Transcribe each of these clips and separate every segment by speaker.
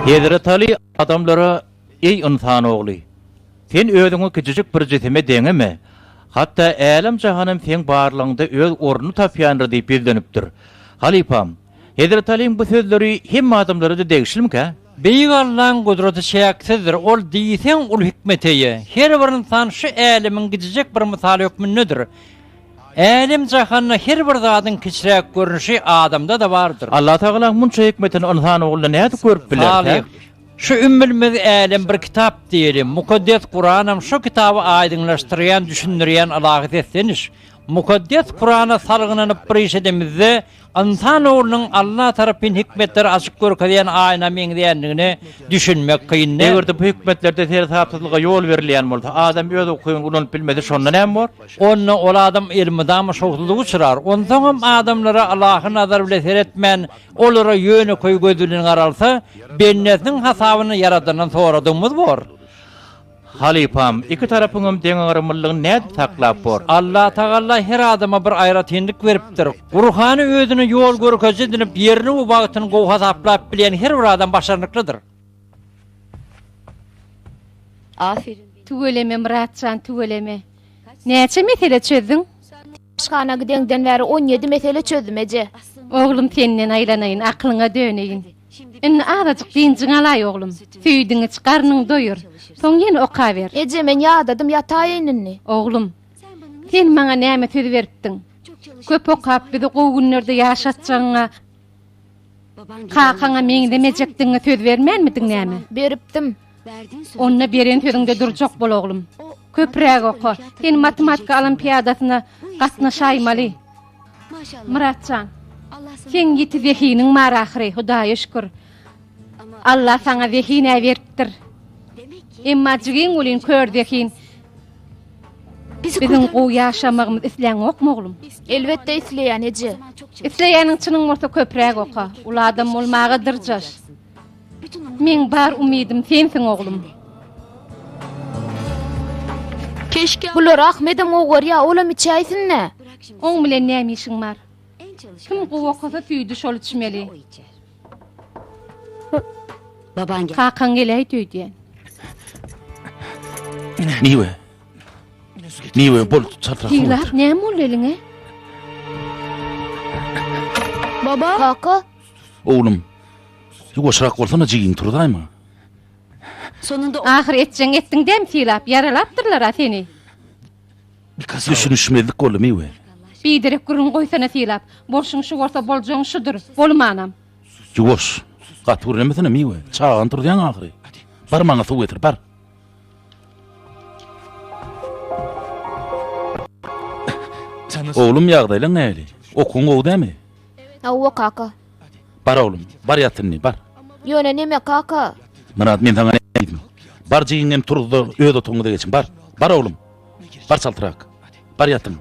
Speaker 1: Hezret Aly adamlara, Eý, ynsan ogly! Sen özüňi kiçijik bir jisime deňeme. Hatda älem-jahanam seň barlygyňda öz ornuny tapýandyr diýip ýüzlenipdir. Halypam, Hezret Alyň bu sözleri hemme adamlara-da degişlimikä?
Speaker 2: Beýik Allaň gudraty çäksizdir, Ol diýseň uly hikmete eýe. Her bir ynsan şu älemiň kiçijek bir mysaly hökmündedir. Älem-jahanda her bir zadyň kiçiräk görnüşi adamda-da bardyr.
Speaker 1: Allatagalaň munça hikmetini ynsan oglunda nädip görüp bileris, hä?
Speaker 2: Salyh, Şu ümmülmez älem bir kitap diýeli. Mukaddes Kuranam şu kitaby aýdyňlaşdyrýan, düşündirýän ylahy sesleniş. Mukaddes Kurana salgylanyp bir iş edemizde, Ynsan oglunyň Alla tarapyn hikmetleri açyp görkezýän aýna meňzeýändigine düşünmek kyn däl.
Speaker 1: Eger-de bu hikmetlerde seresapsyzlyga ýol berilýän bolsa, adam öz ukybyny ulanyp bilmese, şonda näme bor?
Speaker 2: Onda ol adam elmydama şowsuzlyga uçrar. Onsoňam adamlara ylahy nazar bile seretmän, olara ýönekeý göz bilen garalsa, bendesiniň hasabyny Ýaradandan soradygymyz bor.
Speaker 1: Halypam, iki tarapyňam deňagramlylygyny nädip saklap bor?
Speaker 2: Allatagalla her adama bir aýratynlyk beripdir. Gurhany özüne ýol görkeziji edinip, ýerini we wagtyny gowy hasaplap bilýän her bir adam başarnyklydyr.
Speaker 3: Tüweleme Myratjan tüweleme. Näçe mesele çözdüň?
Speaker 4: Aşhana gideňden bäri on ýedi mesele çözdüm eje.
Speaker 3: Oglum senden aýlanaýyn, aklyňa döneýin. Indi azajyk dynjyňy alaý oglum. Süýdüňi iç, garnyňy doýur. Soň ýene okaber.
Speaker 4: Eje men ýadadym ýataýyn indi.
Speaker 3: Oglum, sen maňa näme söz beripdiň? Köp okap bizi gowy günlerde ýaşatjagyňa, kakaňa meňzemejekdigiňe söz bermänmidiň näme?
Speaker 4: Beripdim.
Speaker 3: Onda beren sözüňde durjak bol oglum. Köpräk oka. Sen matematika olimpiadasyna gatnaşaýmaly. Myratjan, seň ýiti zehiniň bar ahyry, Hudaýa şükür. Alla saňa zehin-ä beripdir. Emma jigiň welin kör zehin. Biziň gowy ýaşamagymyzy isläňokmy oglum?
Speaker 4: Elbetde isleýän, eje.
Speaker 3: Isleýäniň çynyň bolsa köpräk oka, uly adam bolmaga dyrjaş. Meň bar umydym sensiň oglum.
Speaker 4: Bulary Ahmedem gowy görýä, olam içäýsin-dä.
Speaker 3: Oň bilen näme işiň bar? Kim gowy okasa süýdi şol içmeli. Kakaň geläýdi öýdýän.
Speaker 5: Miwe. Miwe bol çaltrak suw
Speaker 3: Sylap
Speaker 5: getir.
Speaker 3: näme boldy eliňe?
Speaker 4: Baba. Kaka.
Speaker 5: Oglum, ýuwaşrak bolsana jigiň turzaýma.
Speaker 3: Ahyr etjegiňi etdiň dämi Sylap? Ýaralapdyrlar-a seni.
Speaker 5: Düşünişmezlik boldy Miwe.
Speaker 3: Biderek gürrüň goýsana Sylap. Bolşuň şu bolsa boljagyň şudur. Bolmanam.
Speaker 5: Ýuwaş. Gaty gürlemesene Miwe. Çagany turzýaň ahyry. Bar maňa suw getir, bar. Oglum ýagdaýlaň nähili? Okuwyň gowy dämi?
Speaker 4: Hawa kaka.
Speaker 5: Bar oglum, bar ýat indi, bar.
Speaker 4: Ýöne neme kaka?
Speaker 5: Myrat men saňa näme diýdim? Bar jigiňem turuzda öz otagyňyza geçiň, bar. Bar oglum. Bar çaltrak. Bar ýatyň.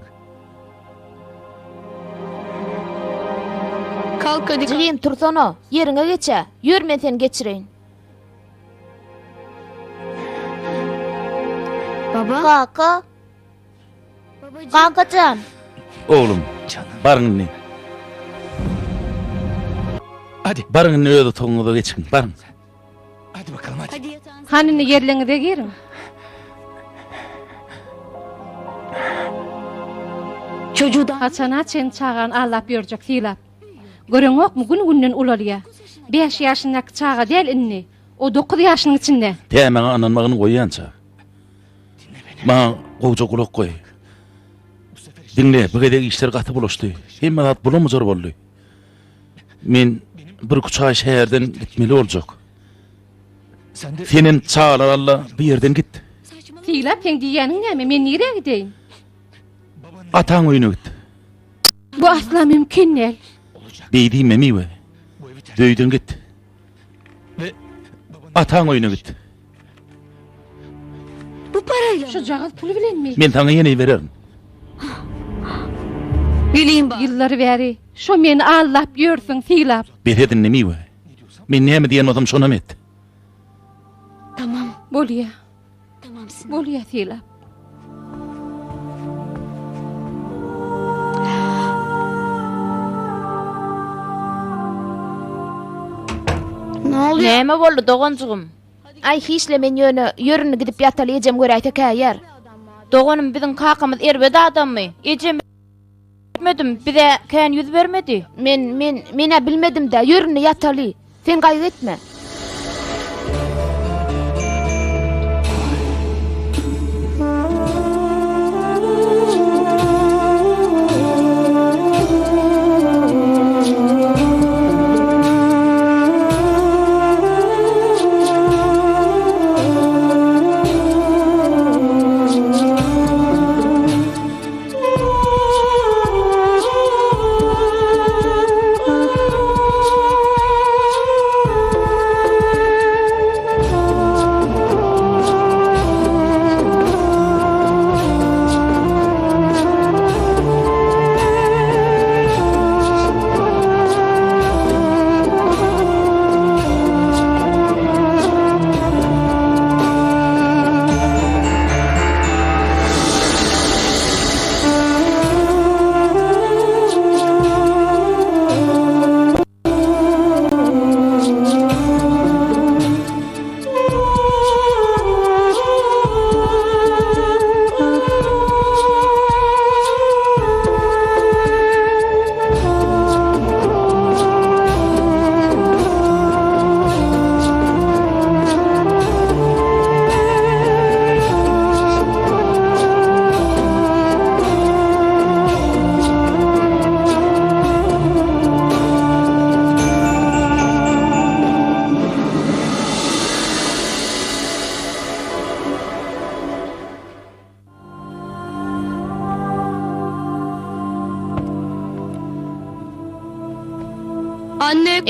Speaker 4: Jigim tursana, ýeriňe geç-ä. Ýör men seni geçireýin. Kaka. Kakajan.
Speaker 5: Oglum, baryň indi. Baryň indi öz otagyňyza geçiň, baryň.
Speaker 3: Hany indi ýerleňize giriň. Haçana çen çagany aldap ýörjek Sylap. Göreňokmy gün-günden ulalýa. Bäş ýaşyndaky çaga däl indi. O dokuz ýaşynyň içinde.
Speaker 5: Tä maňa ynanmagyny goýýança. Maňa gowja gulak goý. Diňle, bu gezek işler gaty bulaşdy. Hemme zat bulam-bujar boldy. Men birküç aý şäherden gitmeli boljak. Senem çagalary al-da, bu ýerden git.
Speaker 3: Sylap, seň diýýäniň näme? Men nirä gideýin?
Speaker 5: Ataň öýüne git.
Speaker 3: Bu asla mümkin däl.
Speaker 5: Beý diýme, Miwe. Öýden git. Ataň öýüne git.
Speaker 3: Şujagaz pul bilenmi?
Speaker 5: Men saňa ýene bererin.
Speaker 3: Ýyllar bäri şo meni aldap ýörsüň, Sylap.
Speaker 5: Bes et indi, Miwe. Men näme diýen bolsam şonam et.
Speaker 3: Bolýa. Bolýa, Sylap.
Speaker 4: Näme boldy, doganjygym?
Speaker 6: Aý, hiç-le, men ýöne, ýör indi gidip ýataly, ejem göräýse käýýär.
Speaker 4: Doganym, biziň kakamyz erbet adammy? Ejem Etmedim, bize kän ýüz bermedi.
Speaker 6: Men, men, men-ä bilmedim-dä, ýör indi ýataly. Sen gaýgy etme.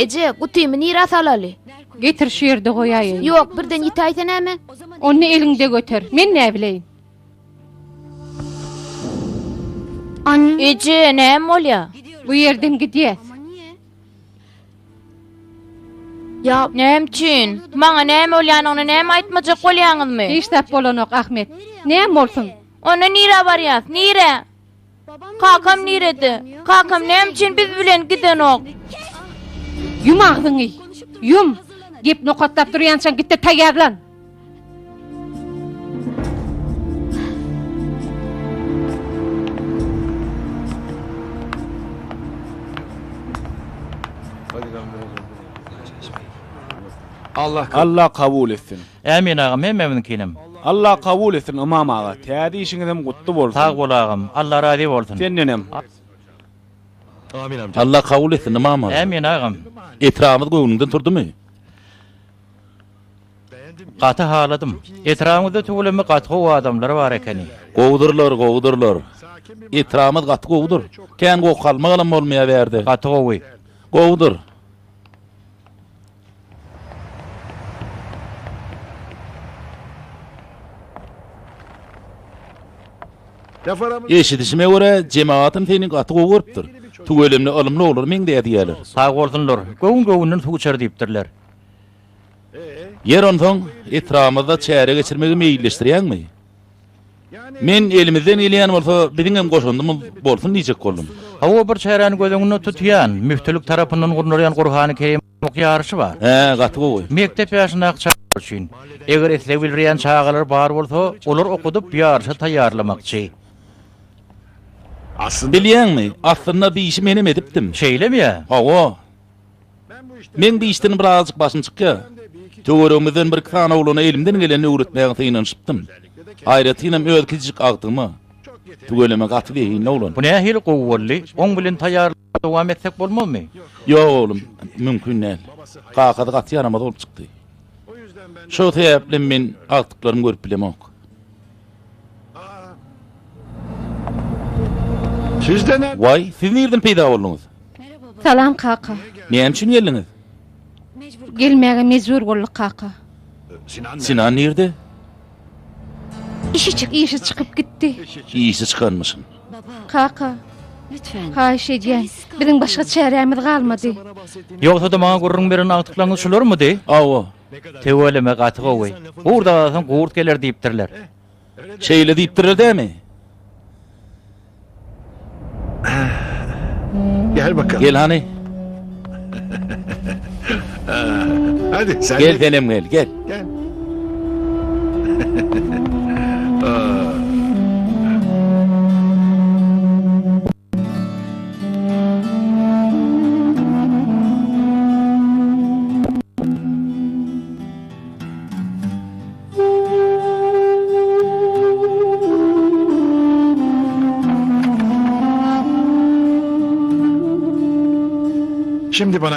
Speaker 6: Eje, gutymy nirä salaly?
Speaker 3: Getir şu ýerde goýaýyn.
Speaker 6: Ýok, birden ýitäýse näme?
Speaker 3: Onda eliňde göter. Men näbileýin?
Speaker 4: Eje, näme bolýa?
Speaker 3: Bu ýerden gidýäs.
Speaker 4: Näme üçin? Maňa näme bolýanyny näme aýtmajak bolýaňyzmy?
Speaker 3: Hiç zat bolanok, Ahmet. Näme bolsun?
Speaker 4: Onda nirä barýas? Nirä? Kakam nirede? Kakam näme üçin biz bilen gidenok?
Speaker 3: Ýum agzyňy! Ýum! Gep nokatlap durýançaň git-de taýýarlan!
Speaker 7: Allah kabul etsin.
Speaker 1: Ämin agam hemmämiziňkinem.
Speaker 7: Allah kabul etsin Ymam aga täze işiňizem gutly bolsun.
Speaker 1: Sag bol agam Allah razy bolsun.
Speaker 7: Sendenem.
Speaker 5: Allah kabul etsin Ymam aga.
Speaker 1: Ämin agam.
Speaker 5: Etrabymyz göwnüňden turdumy?
Speaker 1: Gaty haladym. Etrabyňyzda tüweleme gaty gowy adamlar bar ekeni.
Speaker 5: Gowudyrlar gowudyrlar. Etrabymyz gaty gowudyr. Kän goh galmagalam bolmaýar bärde.
Speaker 1: Gaty gowy.
Speaker 5: Gowudyr. Eşidişime görä, jemagatym seni gaty gowy görüpdir. Tüwelemle ylymly oglan meňzeýär diýýärler.
Speaker 1: Sag bolsunlar. Göwün göwünden suw içer diýipdirler.
Speaker 5: Ýer onsoň, etrabymyzda çäre geçirmegi meýilleşdirýäňmi? Men elimizden gelýän bolsa biziňem goşandymyz bolsun diýjek boldum.
Speaker 1: Hawa bir çäräni göz öňünde tutýan, müftülik tarapyndan gurnalýan Gurhany Kerim ok ýaryşy bar.
Speaker 5: Hä, gaty gowy.
Speaker 1: Mekdep ýaşyndaky çagalar üçin. Eger isleg bildirýän çagalar bar bolsa, olar okudyp ýaryşa taýýarlamakçy.
Speaker 5: Bilýäňmi, aslynda bi işi menem edipdim.
Speaker 1: Şeýlemi ýa?
Speaker 5: Hawa. Meň bu işden birazajyk başym çykýar. Töweregimizden birki sany oglana elimden gelenini öwretmäge synanyşypdym. Aýratynam öz kiçijik agtygyma. Tüweleme gaty zehinli oglan.
Speaker 1: Bu nähili gowy boldy? Oň bilen taýýarlygy dowam etsek bolmazmy?
Speaker 5: Ýok oglum, mümkin däl. Kakasy gaty ýaramaz bolup çykdy. Şo sebäplem men agtyklarymy görüp bilemok. Waý, siz nirden peýda bolduňyz?
Speaker 3: Salam kaka.
Speaker 5: Näme üçin geldiňiz?
Speaker 3: Gelmäge mejbur bolduk kaka.
Speaker 5: Sinan nirde?
Speaker 3: Işi çykyp gitdi.
Speaker 5: Işi çykanmyşyn.
Speaker 3: Kaka, haýyş edýän, biziň başga çärämiz galmady.
Speaker 1: Ýogsa-da maňa gürrüň beren agtyklaryňyz şularmydy?
Speaker 5: Hawa.
Speaker 1: Tüweleme gaty gowy. Gurt agasaň gurt geler diýipdirler.
Speaker 5: Şeýle diýipdirler dämi?
Speaker 8: Gel bakalym.
Speaker 5: Gel hany. Gel senem gel, gel.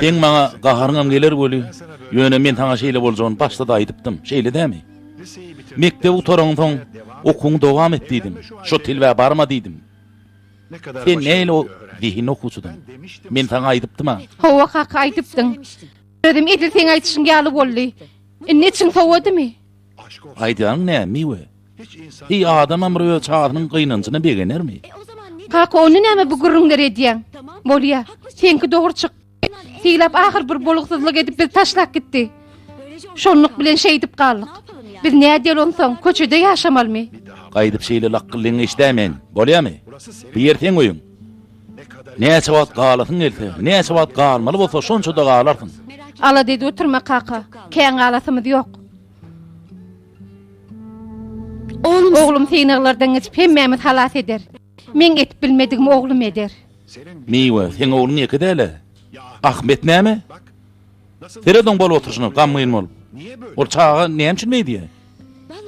Speaker 5: Seň maňa gaharyňam geler weli, ýöne men saňa şeýle boljagyny başda-da aýdypdym, şeýle dämi? Mekdebi gutaraňsoň, okuwyňy dowam et diýdim, şo telbä barma diýdim. Sen nähili zehinli okuwçydyň? Men saňa aýdypdym-a.
Speaker 3: Hawa kaka, aýdypdyň. Özem edil seň aýdyşyň ýaly boldy. Indi içiň sowadymy?
Speaker 5: Aýdýanyň näme, Miwe? Heý, adamam bir öz çagasynyň gynanjyna begenermi?
Speaker 3: Kaka, onda näme bu gürrüňleri edýäň? Bolýa, seňki dogry çykdy. Sylap ahyr bir boluksyzlyk edip bizi taşlap gitdi. Şonluk bilen şeýdip galdyk. Biz nädeli onsoň, köçede ýaşamalymy?
Speaker 5: Gaýdyp şeýle lakgyllyňy eşidäýmen, bolýamy? Bu ýer seň öýüň. Näçe wagt galasyň gelse, näçe wagt galmaly bolsa, şonça-da galarsyň.
Speaker 3: Alada edip oturma kaka, kän galasymyz ýok. Oglum synaglardan geçip hemmämizi halas eder. Meň edip bilmedigimi oglum eder.
Speaker 5: Miwe, seň ogluň ýeke däl-ä. Ahmet näme? Seret oň bolup oturyşyna, gamgyn bolup. Ol çaga näme üçin beýdýä?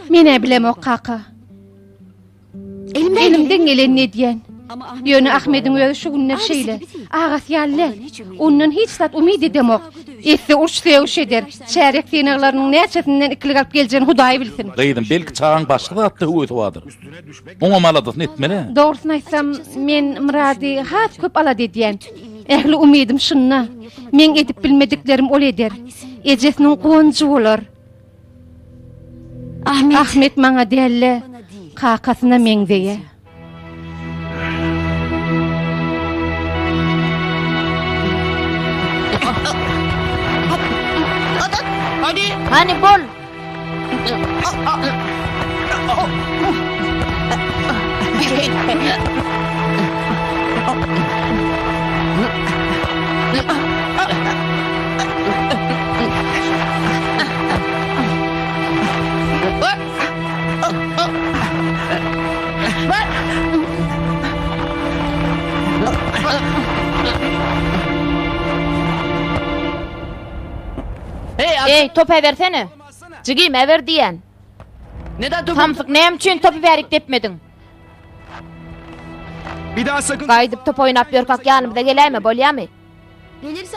Speaker 3: Men-ä bilemok, kaka. Elimden gelenini edýän. Ýöne Ahmediň özi şu günler şeýle. Agasy ýaly däl. Ondan hiç zat umyt edemok. Etse uruş-sögüş eder. Çärýek synaglarynyň näçesinden ikilik alyp geljegini Hudaý bilsin.
Speaker 5: Gyzym, belki çagaň başga zatda höwesi bardyr. Oňam aladasyny etmeli.
Speaker 3: Dogrusyny aýtsam, men Myrady has köp alada edýän. Ähli umydym şunda. Meň edip bilmediklerim ol eder. Ejesiniň guwanjy bolar. Ahmet maňa däl-de, kakasyna meňzeýär.
Speaker 4: Hany bol! Eý, top äbersene. Jigim, äber diýýän. Samsyk, näme üçin topy bärik depmediň?
Speaker 6: Gaýdyp top oýnap ýörkäk ýanymyza geläýme, bolýamy?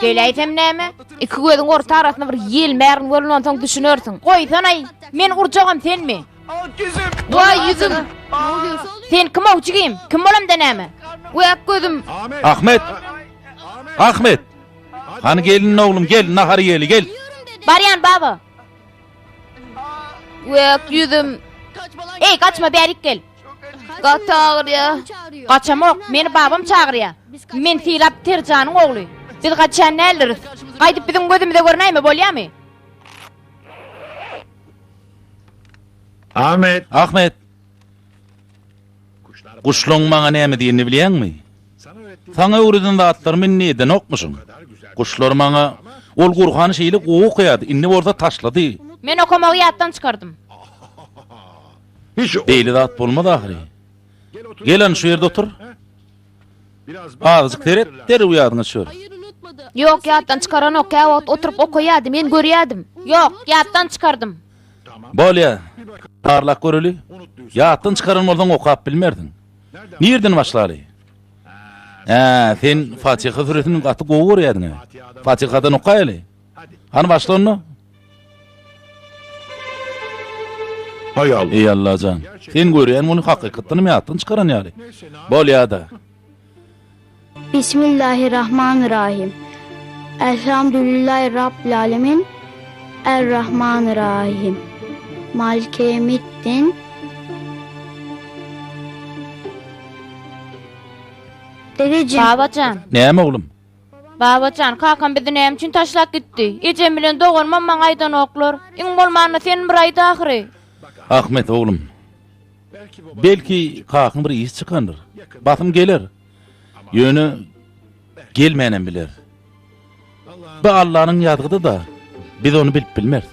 Speaker 4: Geläýsem näme?
Speaker 6: Iki gözüň orta arasyna bir ýelmärin welin onsoň düşünersiň.
Speaker 4: Goýsanaý, men urjagam senmi?
Speaker 6: Waý ýüzüm!
Speaker 4: Sen kim-ow jigim? Kim bolamda näme?
Speaker 6: Wäk gözüm!
Speaker 5: Ahmet! Ahmet! Hany gelin oglum gel, nahar iýeli gel.
Speaker 4: Barýan baba.
Speaker 6: Wäk ýüzüm!
Speaker 4: Eý, gaçma bärik gel.
Speaker 6: Gaty agyrýa.
Speaker 4: Gaçamok, meni babam çagyrýa. Men Sylap Terjanyň ogly. Biz gaçýan däldiris. Gaýdyp biziň gözümize görünäýme, bolýamy?
Speaker 5: Ahmet! Ahmet! Guşlaň maňa näme diýenini bilýäňmi? Saňa öwreden zatlarymy indi edenokmyşyň. Guşlar maňa, Ol Gurhany şeýle gowy okaýardy, indi bolsa taşlady.
Speaker 4: Men okamagy ýatdan çykardym.
Speaker 5: Beýle zat bolmaz ahyry. Gel hany şu ýerde otur. Azajyk seret, derrew ýadyňa düşer.
Speaker 6: Ýok, ýatdan çykaranok, käwagt oturyp okaýardy, men görýärdim.
Speaker 4: Ýok, ýatdan çykardym.
Speaker 5: Bolýa, barlap göreli. Ýatdan çykaran bolsaň okap bilmersiň. Nirden başlaly? Hä, sen Fatiha süresini gaty gowy görýärdiň-ä. Fatihadan okaýaly. Hany başla onda. Eý Allajan, sen görýän muny hakykatdanam ýatdan çykaran ýaly. Bolýa-da.
Speaker 6: Bismillahirrahmanirrahim. Elhamdülillahi Rabbil alemin. Errahmanirrahim. Maliki yevmiddin. Dedeciğim.
Speaker 4: Babajan.
Speaker 5: Näme oglum?
Speaker 4: Babajan, kakam bizi näme üçin taşlap gitdi? Ejem bilen doganymam maňa aýdanoklar. Iň bolmanda sen bir aýt ahyry.
Speaker 5: Ahmet oglum. Belki kakyň bir işi çykandyr. Basym geler. Ýöne gelmänem biler. Bu Allanyň ýazgydy-da. Biz ony bilip bilmeris.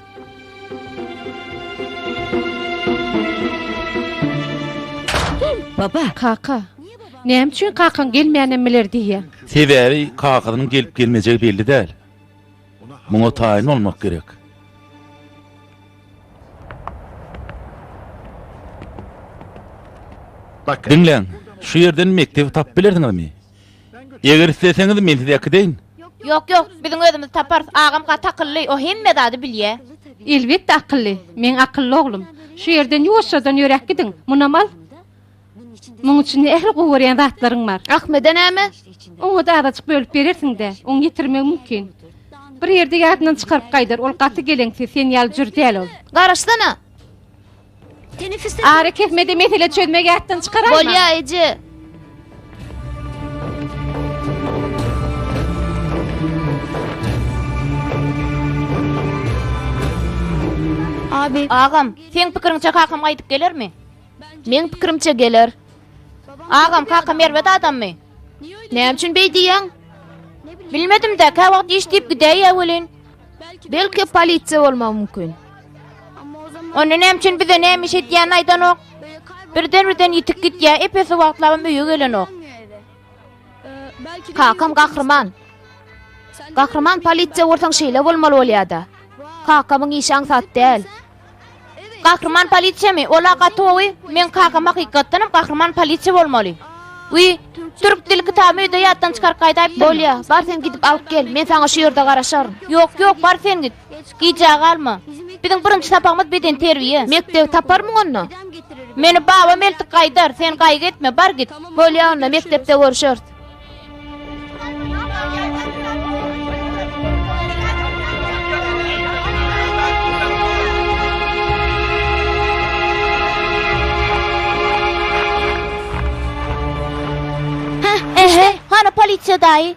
Speaker 3: Baba. Kaka. Näme üçin kakaň gelmänem biler diýýäň?
Speaker 5: Sebäbi kakasynyň gelip gelmejegi belli däl. Muňa taýyn bolmak gerek. Diňläň, şu ýerden mekdebi tapyp bilersiňizmi? Eger isleseňiz, men sizi äkideýin.
Speaker 4: Ýok, ýok, biziň özümiz taparys. Agam gaty akylly, o hemme zady bilýä.
Speaker 3: Elbetde akylly, meň akylly oglum. Şu ýerden ýuwaşjadan ýöräp gidiň, munam al. Muň içinde ähli gowy görýän zatlaryň bar.
Speaker 6: Ahmede näme?
Speaker 3: Oňa-da azajyk bölüp berersiň-dä, oň ýetirmegi mümkin. Bir ýerde ýadyndan çykaryp gaýdar, ol gaty geleňsiz, sen ýaly jür däl ol.
Speaker 6: Garaşsana!
Speaker 3: Ara kesmede mesele çözmegi ýatdan çykaraýma.
Speaker 6: Bolýa, eje.
Speaker 4: Agam, seň pikiriňçe kakam gaýdyp gelermi?
Speaker 6: Meň pikirimçe geler.
Speaker 4: Agam, kakam erbet adammy?
Speaker 6: Näme üçin beý diýýäň?
Speaker 4: Bilmedim-dä, käwagt iş diýip gidäýýä welin.
Speaker 6: Belki polisiýa bolmagy mümkin.
Speaker 4: Onda näme üçin bize näme iş edýänini aýdanok? Birden-birden ýitip gidýär, ep-esli wagtlabam öýe gelenok.
Speaker 6: Kakam gahryman. Gahryman polisiýa bolsaň şeýle bolmaly bolýa-da. Kakamyň işi aňsat däl.
Speaker 4: Gahryman polisiýamy? Ol-a gaty gowy. Meň kakam hakykatdanam gahryman polisiýa bolmaly. Wiý, türk dili kitabymy öýde ýatdan çykaryp gaýdaýypdyryn.
Speaker 6: Bolýa, bar sen gidip alyp gel, men saňa şu ýerde garaşaryn.
Speaker 4: Ýok, ýok, bar sen git. Gijä galma. Biziň birinji sapagymyz bedenterbiýe.
Speaker 6: Mekdebi taparmyň onda?
Speaker 4: Meni babam eltip gaýdar, sen gaýgy etme, bar git.
Speaker 6: Bolýa onda, mekdepde görüşeris.
Speaker 4: Ehe, hany polisiýa daýy?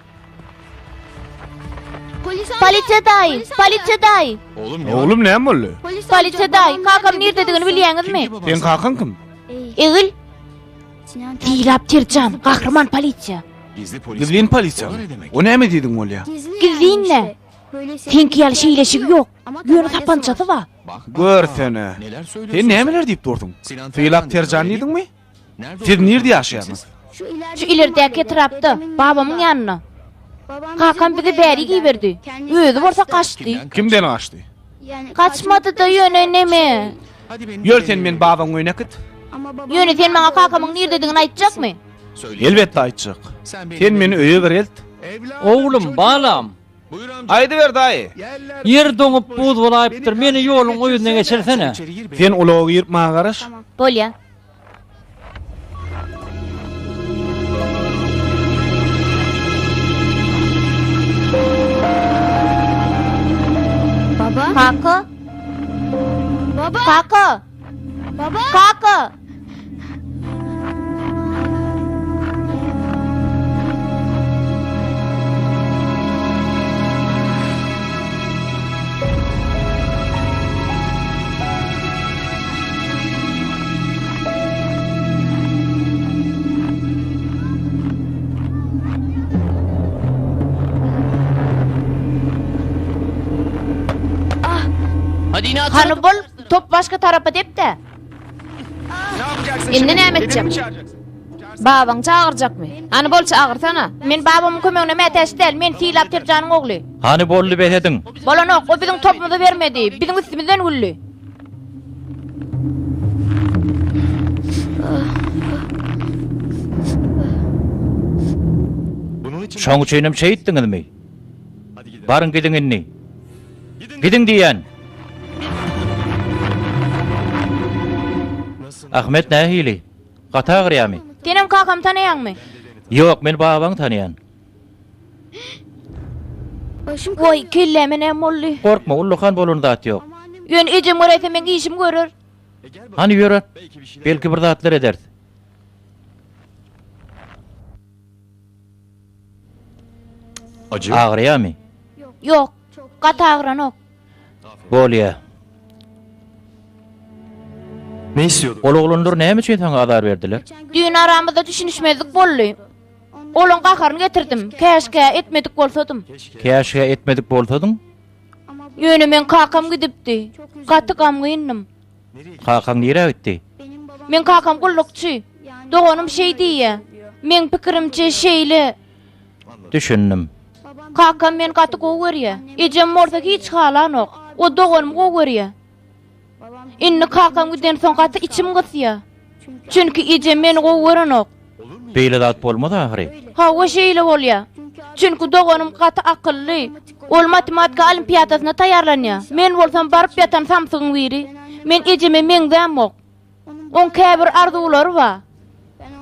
Speaker 4: Polisiýa daýy, polisiýa daýy.
Speaker 7: Oglum näme boldy?
Speaker 4: Polisiýa daýy, kakam nirededigini bilýäňizmi?
Speaker 7: Seň kakaň kim?
Speaker 4: Egil. Sylap Terjan, gahryman polisiýa.
Speaker 7: Gizlin polisiýamy? O näme diýdiň bolýa?
Speaker 4: Gizlin-dä. Seňki ýaly şeýleşigi ýok. Ýöne sapançasy bar.
Speaker 7: Görsene. Sen nämeler diýip dursuň? Sylap Terjan diýdiňmi? Siz nirde ýaşaýaňyz?
Speaker 4: Şu ilerdäki etrapda, babamyň ýanynda. Kakam bizi bärik iberdi. Özi bolsa gaçdy.
Speaker 7: Kimden gaçdy?
Speaker 4: Gaçmady-da ýöne neme.
Speaker 7: Ýör sen meni babaň öýüne äkit.
Speaker 4: Ýöne sen maňa kakamyň nirdedigini aýtjakmy?
Speaker 7: Elbetde aýtjak. Sen meni öýe bir elt.
Speaker 2: Oglum, balam.
Speaker 7: Aýdyber daýy.
Speaker 2: Ýer doňup buz bolaýypdyr, meni ýoluň yzyna geçirsene.
Speaker 7: Sen ulaga girip maňa garaş.
Speaker 4: Bolýa. Kaka? Kaka? Kaka? Hany bol, top başga tarapa dep-de.
Speaker 6: Indi näme etjek? Babaňy çagyrjakmy? Hany bol çagyrsana.
Speaker 4: Men babamyň kömegine mätäç däl, men Sylap Terjanyň ogly.
Speaker 1: Hany boldy bes ediň.
Speaker 4: Bolanok, o biziň topumyzy bermedi, biziň üstümizden güldi.
Speaker 1: Şoň üçinem şeýtdiňizmi? Baryň gidiň indi. Gidiň diýýän! Ahmet nähili? Gaty agyrýamy?
Speaker 4: Senem kakamy tanaýaňmy?
Speaker 1: Ýok, men babaňy tanaýan.
Speaker 4: Goý, kelläme näme boldy?
Speaker 1: Gorkma, ullakan bolan zat ýok.
Speaker 4: Ýöne ejem göräýse meň işimi görer.
Speaker 1: Hany ýöre, belki bir zatlar ederis. Agyrýamy?
Speaker 4: Ýok, gaty agyranok.
Speaker 1: Bolýa. Ol oglanlar näme üçin saňa azar berdiler?
Speaker 4: Düýn aramyzda düşünişmezlik boldy. Olaň gaharyny getirdim. Käşgä etmedik bolsadym.
Speaker 1: Käşgä etmedik bolsadyň?
Speaker 4: Ýöne meň kakam gidipdi. Gaty gamgyndym.
Speaker 1: Kakaň nirä gitdi?
Speaker 4: Meň kakam gullukçy. Doganym şeý diýýä. Meň pikirimçe şeýle.
Speaker 1: Düşündim.
Speaker 4: Kakam meni gaty gowy görýä. Ejem bolsa hiç halanok. O doganymy gowy görýä. Indi kakam gidensoň gaty içim gysýa. Çünki ejem meni gowy görenok.
Speaker 1: Beýle zat bolmaz ahyry.
Speaker 4: Hawa şeýle bolýa. Çünki doganym gaty akylly. Ol matematika olimpiadasyna taýýarlanýa. Men bolsam baryp ýatan samsygyň biri. Men ejeme meňzämok. Oň käbir arzuwlary bar.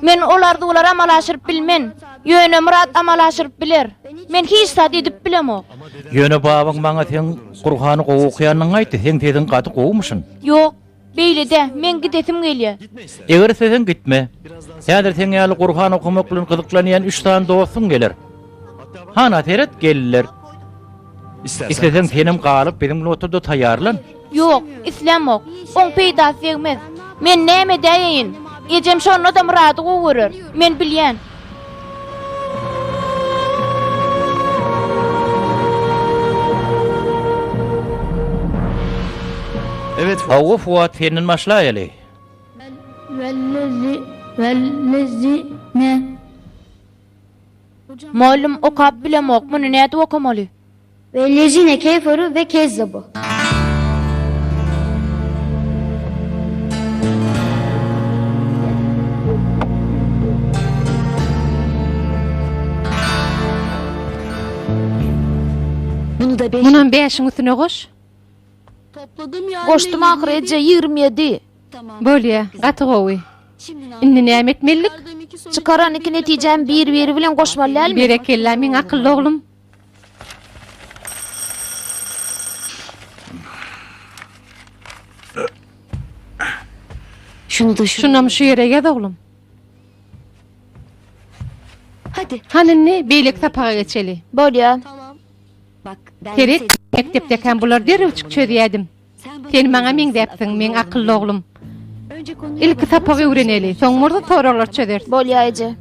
Speaker 4: Men ol arzuwlary amala aşyryp bilmen. Ýöne Myrat amala aşyryp biler. Men hiç zat edip bilemok.
Speaker 1: Ýöne babaň maňa seň Gurhany gowy okaýanyňy aýtdy, seň sesiň gaty gowumyşyn.
Speaker 4: Ýok, beýle dä, meň gidesim gelýä.
Speaker 1: Eger isleseň gitme. Häzir seň ýaly Gurhan okamak bilen gyzyklanýan üç sany dostuň geler. Hana seret, geldiler. Isleseň senem galyp biziň bilen otur-da taýýarlan.
Speaker 4: Ýok, islämok. Oň peýdasy degmez. Men näme edäýeýin? Ejem şonda-da Myrady gowy görer. Men bilýän.
Speaker 1: Hawa, Fuat, senden başlaýaly.
Speaker 4: Mugallym, okap bilemok, muny nädip okamaly?
Speaker 8: Wellezine keferu we kezzebu.
Speaker 3: Munam bäşiň üstüne goş.
Speaker 6: Goşdum ahyry eje, 27.
Speaker 3: Bolýa, gaty gowy. Indi näme etmelidik?
Speaker 6: Çykaran iki netijämi bir-biri bilen goşmaly dälmi?
Speaker 3: Berekella, meň akylly oglum. Şunam şu ýere ýaz oglum. Hany indi beýleki sapaga geçeli.
Speaker 6: Bolýa.
Speaker 3: Seret, mekdepdekäm bulary derrewjik çözýädim. Sen maňa meňzäpsiň, meň akylly oglum. Ilki sapagy öwreneli, soň bolsa soraglary çözeris.
Speaker 6: Bolýa eje.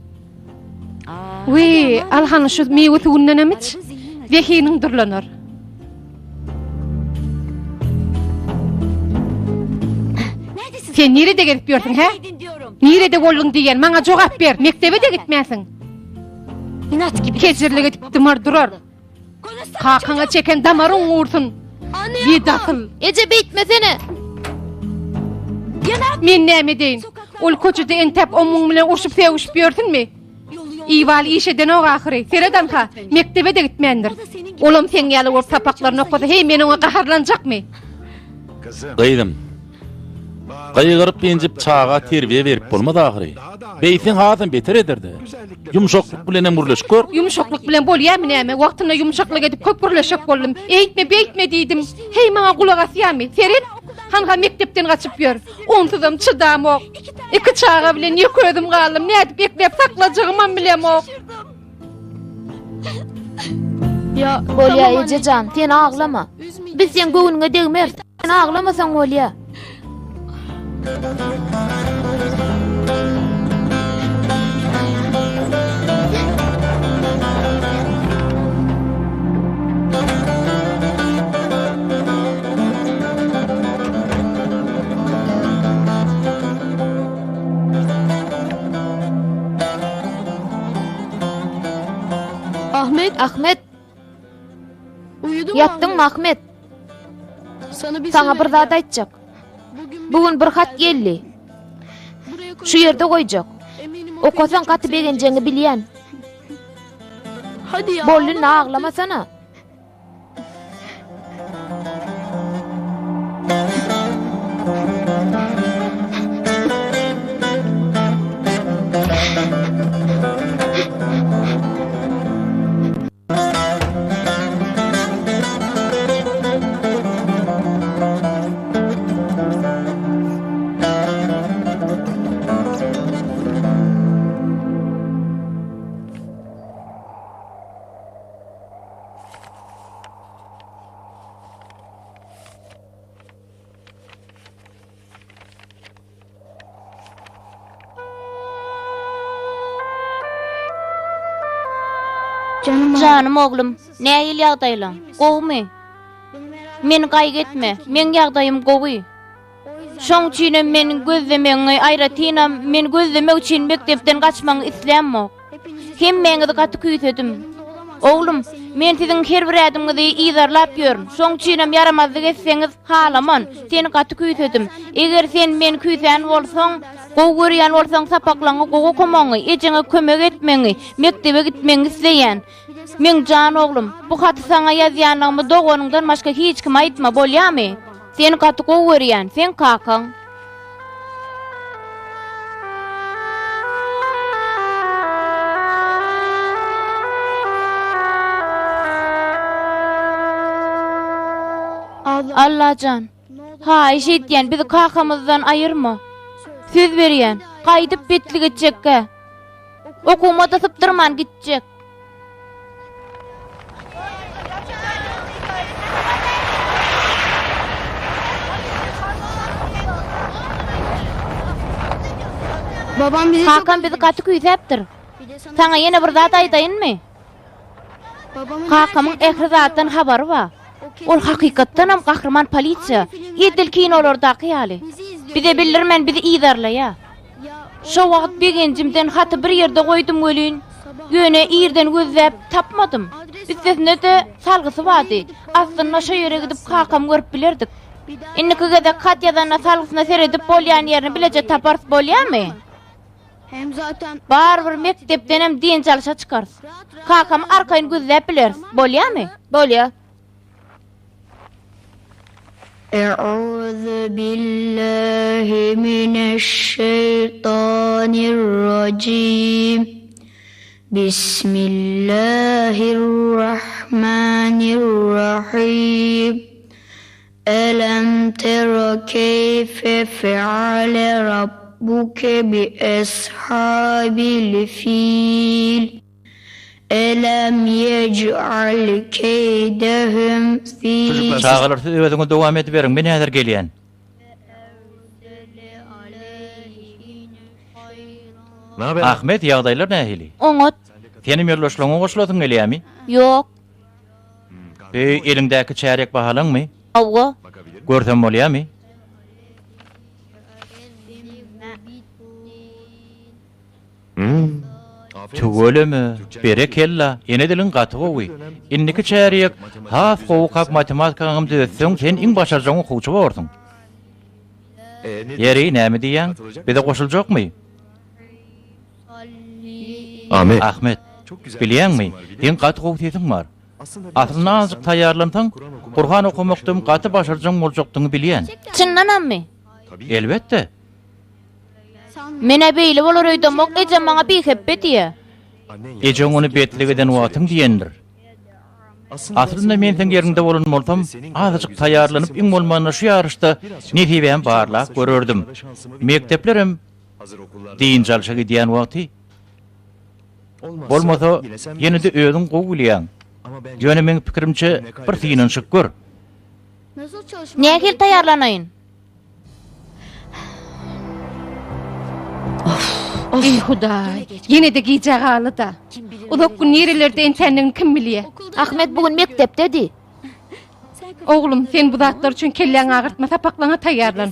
Speaker 3: Wiý, al hany şu miwe suwundanam iç. Zehiniň durlanar. Sen nirede gezip ýörsüň, hä? Nirede bolduň diýýän, maňa jogap ber. Mekdebe-de gitmänsiň. Kejirlik edip dymar durar. Kakaňa çeken damaryň gursun. Ýedi asyl.
Speaker 6: Eje beýtmesene.
Speaker 3: Men näme edeýin? Ol köçede entäp omuň bilen urşup sögüşip ýörsünmi? Iwal iş edenok ahyry. Seret anha, mekdebe-de gitmändir. Olam seň ýaly bolup sapaklaryny okasa, heý men oňa gaharlanjakmy?
Speaker 5: Gyzym, gygyryp-ynjyp çaga terbiýe berip bolmaz ahyry. Beýtseň hasam beter eder-de. Ýumşaklyk bilenem gürleşip gör.
Speaker 3: Ýumşaklyk bilen bolýamy näme? Wagtynda ýumşaklyk edip köp gürleşjek boldum. Eýtme, beýtme diýdim. Heý, maňa gulak asýamy? Seret, hanha mekdepden gaçyp ýör. Onsuzam çydamok. Iki çaga bilen ýeke özüm galdym. Nädip ekläp saklajagymam bilemok.
Speaker 6: Bolýa eje jan, sen aglama. Biz seň göwnüňe degmeris. Sen aglamasaň bolýa.
Speaker 8: Ahmet.
Speaker 6: Ahmet. Ýatdyňmy Ahmet? Saňa bir zat aýtjak. Bu gün bir hat geldi. Şu ýerde goýjak. Okasaň gaty begenjegiňi bilýän. Boldy indi aglamasana.
Speaker 4: Janym oglum, nähili ýagdaýlaň? Gowumy? Meni gaýgy etme, meň ýagdaýym gowy. Şoň üçinem meni gözlemegiňi, aýratynam, meni gözlemek üçin mekdepden gaçmagyňy islämok. Hemmäňizi gaty küýsedim. Oglum, men siziň her bir ädimiňizi yzarlap ýörün. Şoň üçinem ýaramazlyk etseňiz, halaman. Seni gaty küýsedim. Eger sen meni küýsän bolsaň, gowy görýän bolsaň sapaklaryňy gowy okamagyňy, ejeňe kömek etmegiňi, mekdebe gitmegiňi isleýän. Meň jan oglum, bu haty saňa ýazýanlygymy doganyňdan başga hiç kime aýtma, bolýamy? Seni gaty gowy görýän, seň kakaň. Allajan, haýyş edýän, bizi kakamyzdan aýyrma. Söz berýän, gaýdyp betlik etjekgä. Okuwyma-da sypdyrman gitjek. Kakam bizi gaty küýsäpdir. Saňa ýene bir zat aýdaýynmy? Kakamyň ähli zatdan habary bar. Ol hakykatdanam gahryman polisiýa, edil kinolardaky ýaly. Bize bildirmän bizi yzarlaýar. Şo wagt begenjimden haty bir ýerde goýdum welin, ýöne irden gözläp tapmadym. Üstesine-de salgysy bardy. Aslynda şo ýere gidip kakamy görüp bilerdik. Indiki gezek hat ýazanda salgysyna seredip bolýan ýerini bileje taparys bolýamy? Barybir mekdepdenem dynç alyşa çykarys. Kakamy arkaýyn gözläp bileris. Bolýamy?
Speaker 6: Bolýa.
Speaker 8: E'uzu billahi mineşşeýtanirrajim. Bismillahirrahmanirrahim. Elem tera keýfe feale rabbuke bi eshabil fil. Elem yec'al keýdehum fi.
Speaker 1: Çagalar siz özüňiz dowam ediberiň, men häzir gelýän. Ahmet, ýagdaýlar nähili?
Speaker 4: Oňat.
Speaker 1: Senem ýoldaşlaryňa goşulasyň gelýärmi?
Speaker 4: Ýok.
Speaker 1: Bi eliňdäki çärýek bahalaňmy?
Speaker 4: Hawa.
Speaker 1: Görsem bolýamy? Tüweleme, berekella, ene diliň gaty gowy. Indiki çärýek has gowy okap matematikaňam düzetseň sen iň başarjaň okuwçy borsuň. Ýeri, näme diýýäň? Bize goşuljakmy? Ahmet, bilýäňmi, seň gaty gowy sesiň bar. Aslynda azajyk taýýarlansaň, Gurhan okamakdam gaty başarjaň boljakdygyňy bilýän.
Speaker 4: Çyndanammy?
Speaker 1: Elbetde.
Speaker 4: Men-ä beýle bolar öýdemok, ejem maňa bihepbe diýýä.
Speaker 1: Ejeň ony betlik eden wagtyň diýendir. Aslynda men seň ýeriňde bolan bolsam, azajyk taýýarlanyp iň bolmanda şu ýaryşda nesibämi barlap görerdim. Mekdeplerem dynç alşa gidýän wagty. Bolmasa, ýene-de özüň gowy bilýäň. Ýöne meň pikirimçe, bir synanyşyp gör.
Speaker 4: Nähili taýýarlanaýyn?
Speaker 3: Eý, Hudaý, ýene-de gijä galdy-da. Uzak gün nirelerde entändigini kim bilýä.
Speaker 6: Ahmet bu gün mekdepdedi.
Speaker 3: Oglum, sen bu zatlar üçin kelläňi agyrtma, sapaklaryňa taýýarlan.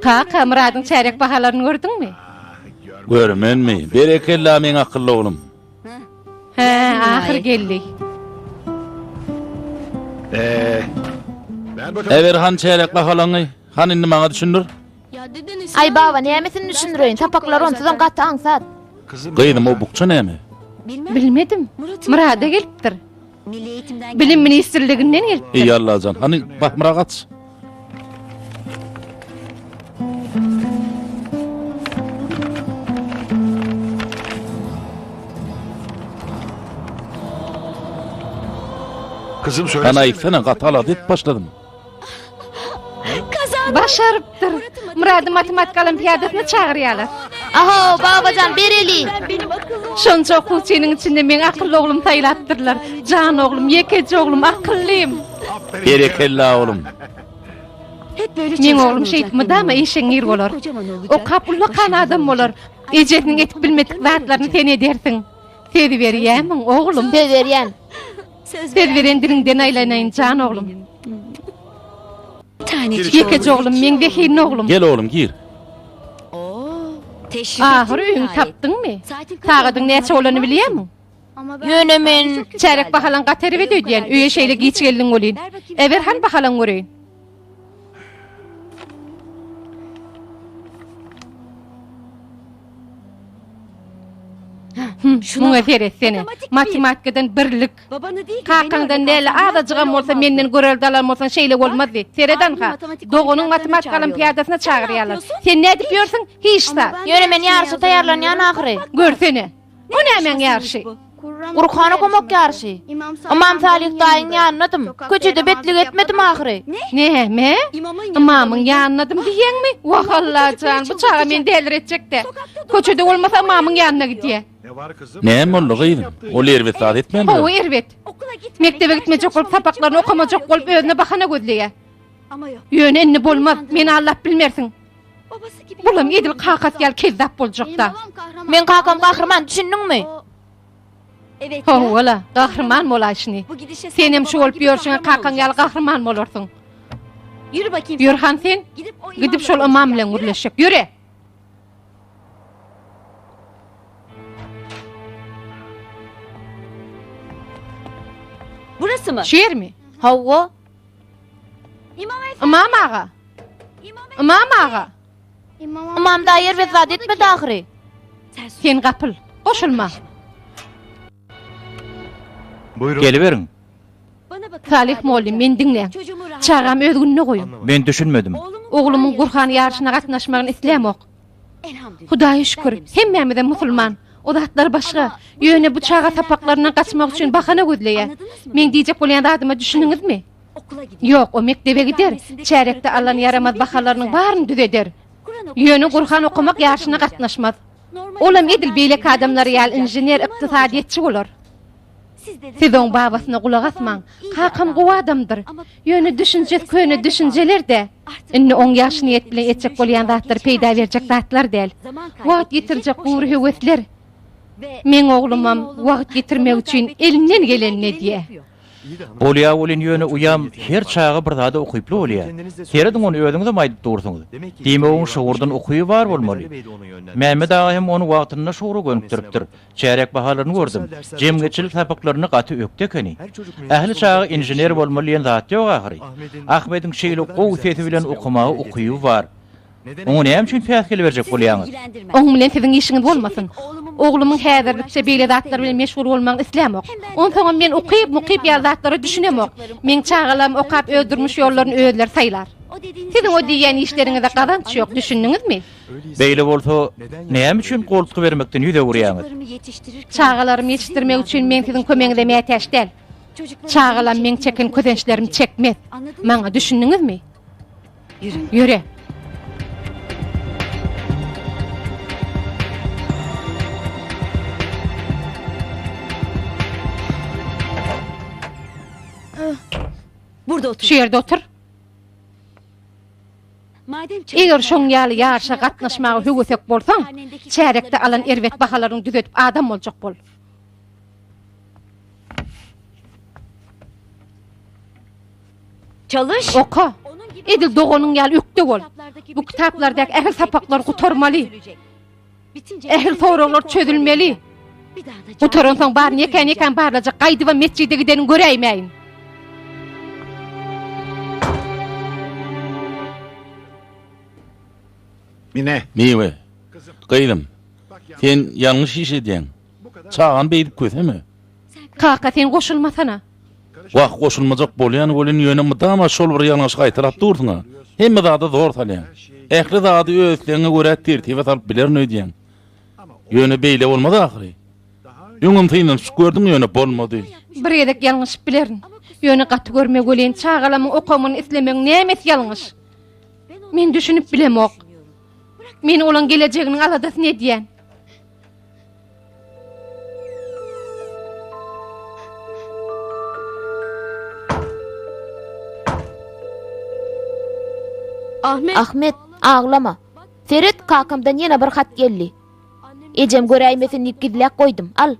Speaker 3: Kaka, Myradyň çärýek bahalaryny gördüňmi?
Speaker 5: Görmenmi? Berekella, meň akylly oglum.
Speaker 3: Hä, ahyr geldi.
Speaker 5: Äber han çärýek bahalaňy. Han indi maňa düşündir.
Speaker 6: Aý baba, nämesini düşündireýin, sapaklar onsuzam gaty aňsat.
Speaker 5: Gyzym, o bukja näme?
Speaker 3: Bilmedim. Myrada gelipdir. Bilim ministrliginden gelipdir.
Speaker 5: Eý Allajan, hany basmyrak aç. Hany aýtsana, gaty alada edip başladym.
Speaker 3: Başarypdyr. Myrady matematika olimpiadasyna çagyrýarlar.
Speaker 6: Aho, babajan bereli.
Speaker 3: Şonça okuwçynyň içinde meň akylly oglumy saýlapdyrlar. Jan oglum, ýekeje oglum, akyllym.
Speaker 5: Berekella oglum.
Speaker 3: Meň oglum şeýdip mydama işeňňir bolar. Okap ullakan adam bolar. Ejesiniň edip bilmedik zatlaryny sen edersiň. Söz berýämiň, oglum?
Speaker 6: Söz berýän.
Speaker 3: Söz beren diliňden aýlanaýyn, jan oglum. Ýekeje oglum, meň zehinli oglum.
Speaker 5: Gel oglum, gir.
Speaker 3: Ahyr öýüňi tapdyňmy? Sagadyň näçe bolanyny bilýärmiň?
Speaker 4: Ýöne men...
Speaker 3: Çärek bahalaň gaty erbet öýdýän, öýe şeýle giç geldiň welin. Äber hany bahalaňy göreýin. Muňa seretsene. Matematikadan birlik. Kakaňdan näle azajygam bolsa menden görelde alan bolsaň şeýle bolmazdy. Seret anha, doganyň matematika olimpiadasyna çagyrýarlar. Sen nädip ýörsüň? Hiç zat.
Speaker 4: Ýöne men ýaryşa taýýarlanýan ahyry.
Speaker 3: Görsene. Bu nämäň ýaryşy?
Speaker 4: Gurhan okamak ýaryşy. Ymam Salyh daýyň ýanynadym. Köçede betlik etmedim ahyry.
Speaker 3: Näme? Ymamyň ýanynadym diýýäňmi? Wah, Allajan, bu çaga meni däliretjek-dä. Köçede bolmasa ymamyň ýanyna gidýä.
Speaker 5: Näme boldy, gyzym? Ol erbet zat etmändir.
Speaker 3: Hawa, erbet. Mekdebe gitmejek bolup, sapaklaryny okamajak bolup, özüne bahana gözleýä. Ýöne indi bolmaz, meni aldap bilmersiň. Bulam edil kakasy ýaly kezzap boljakda.
Speaker 4: Meň kakam gahryman, düşündiňmi?
Speaker 3: Hawa-la, gahryman bolaý şuny. Senem şu bolup ýörşüňe kakaň ýaly gahryman bolarsyň. Ýör han sen, gidip şol ymam bilen gürleşjek. Ýöre! Şu ýermi?
Speaker 4: Hawa.
Speaker 3: Ymam aga! Ymam aga!
Speaker 4: Ymam daýy erbet zat etmedi ahyry.
Speaker 3: Sen gapyl, goşulma.
Speaker 1: Geliberiň.
Speaker 3: Salyh mollym, meni diňläň. Çagamy öz gününe goýuň.
Speaker 1: Men düşünmedim.
Speaker 3: Oglumyň Gurhan ýaryşyna gatnaşmagyny islämok. Hudaýa şükür, hemmämizem musulman. O zatlar başga. Ýöne bu çaga sapaklaryndan gaçmak üçin bahana gözleýär. Meň diýjek bolýan zadyma düşündiňizmi? Ýok, o mekdebe gider, çärýekde alan ýaramaz bahalarynyň baryny düzeder. Ýöne Gurhan okamak ýaryşyna gatnaşmaz. Olam edil beýleki adamlar ýaly inžener, ykdysadyýetçi bolar. Siz oň babasyna gulak asmaň. Kakam gowy adamdyr. Ýöne düşünjesi köne düşünjeler-dä. Indi oň ýagşy niýet bilen etjek bolýan zatlary peýda berjek zatlar däl. Wagt ýitirjek gury höwesler. Meň oglumam wagt ýitirmek üçin elinden gelenini edýä.
Speaker 1: Bolýa welin ýöne uýam her çaga bir zada ukyply bolýa. Serediň ony özüňizem aýdyp dursuňyz. Diýmek oň şygurdan ukyby bar bolmaly. Mämmet aga hem ony wagtynda şugra gönükdiripdir. Çärýek bahalaryny gördüm. Jemgyýetçilik sapaklarynda gaty ökde ekeni. Ähli çaga inžener bolmaly diýen zat ýok ahyry. Ahmediň şeýle gowy sesi bilen okamaga ukyby bar. Oňa näme üçin päsgel berjek bolýaňyz?
Speaker 3: Oň bilen siziň işiňiz bolmasyn. Oglumyň häzirlikçe beýle zatlar bilen meşgul bolmagyny islämok. Onsoňam men ukyp-mukyp ýaly zatlara düşünemok. Meň çagalarym okap öz durmuş ýollaryny özleri saýlar. Siziň o diýýän işleriňize gazanç ýok, düşündiňizmi?
Speaker 1: Beýle bolsa, näme üçin goltgy bermekden ýüz öwürýäňiz?
Speaker 3: Çagalarymy ýetişdirmek üçin men siziň kömegiňize mätäç däl. Çagalam meň çeken kösençlerimi çekmez. Maňa düşündiňizmi? Ýöre. Şu ýerde otur. Eger şoň ýaly ýaryşa gatnaşmaga höwesek bolsaň, çärýekde alan erbet bahalaryňy düzedip adam boljak bol. Oka. Edil doganyň ýaly ökde bol. Bu kitaplardaky ähli sapaklary gutarmaly. Ähli soraglar çözülmeli. Gutaransoň baryny ýekän-ýekän barlajak, gaýdybam metjide gideniňi göräýmäýin.
Speaker 5: Mine. Miwe. Gyzym, sen ýalňyş iş edýäň. Çagany beýdip köseme.
Speaker 3: Kaka, sen goşulmasana.
Speaker 5: Wah, goşulmajak bolýan welin, ýöne mydama şol bir ýalňyşy gaýtalap dursuň-a. Hemme zada zor salýaň. Ähli zady öz islegiňe görä tertibe salyp bilerin öýdýäň. Ýöne beýle bolmaz ahyry. Öňem synanyşyp gördüň, ýöne bolmady.
Speaker 3: Bir gezek ýalňyşyp bilerin. Ýöne gaty görme welin, çagalamyň okamyny islemegiň nämesi ýalňyş? Men düşünip bilemok. Men olaň gelejeginiň aladasyny edýän.
Speaker 6: Ahmet, aglama. Seret, kakamdan ýene bir hat geldi. Ejem göräýmesin diýip gizläp goýdum. Al.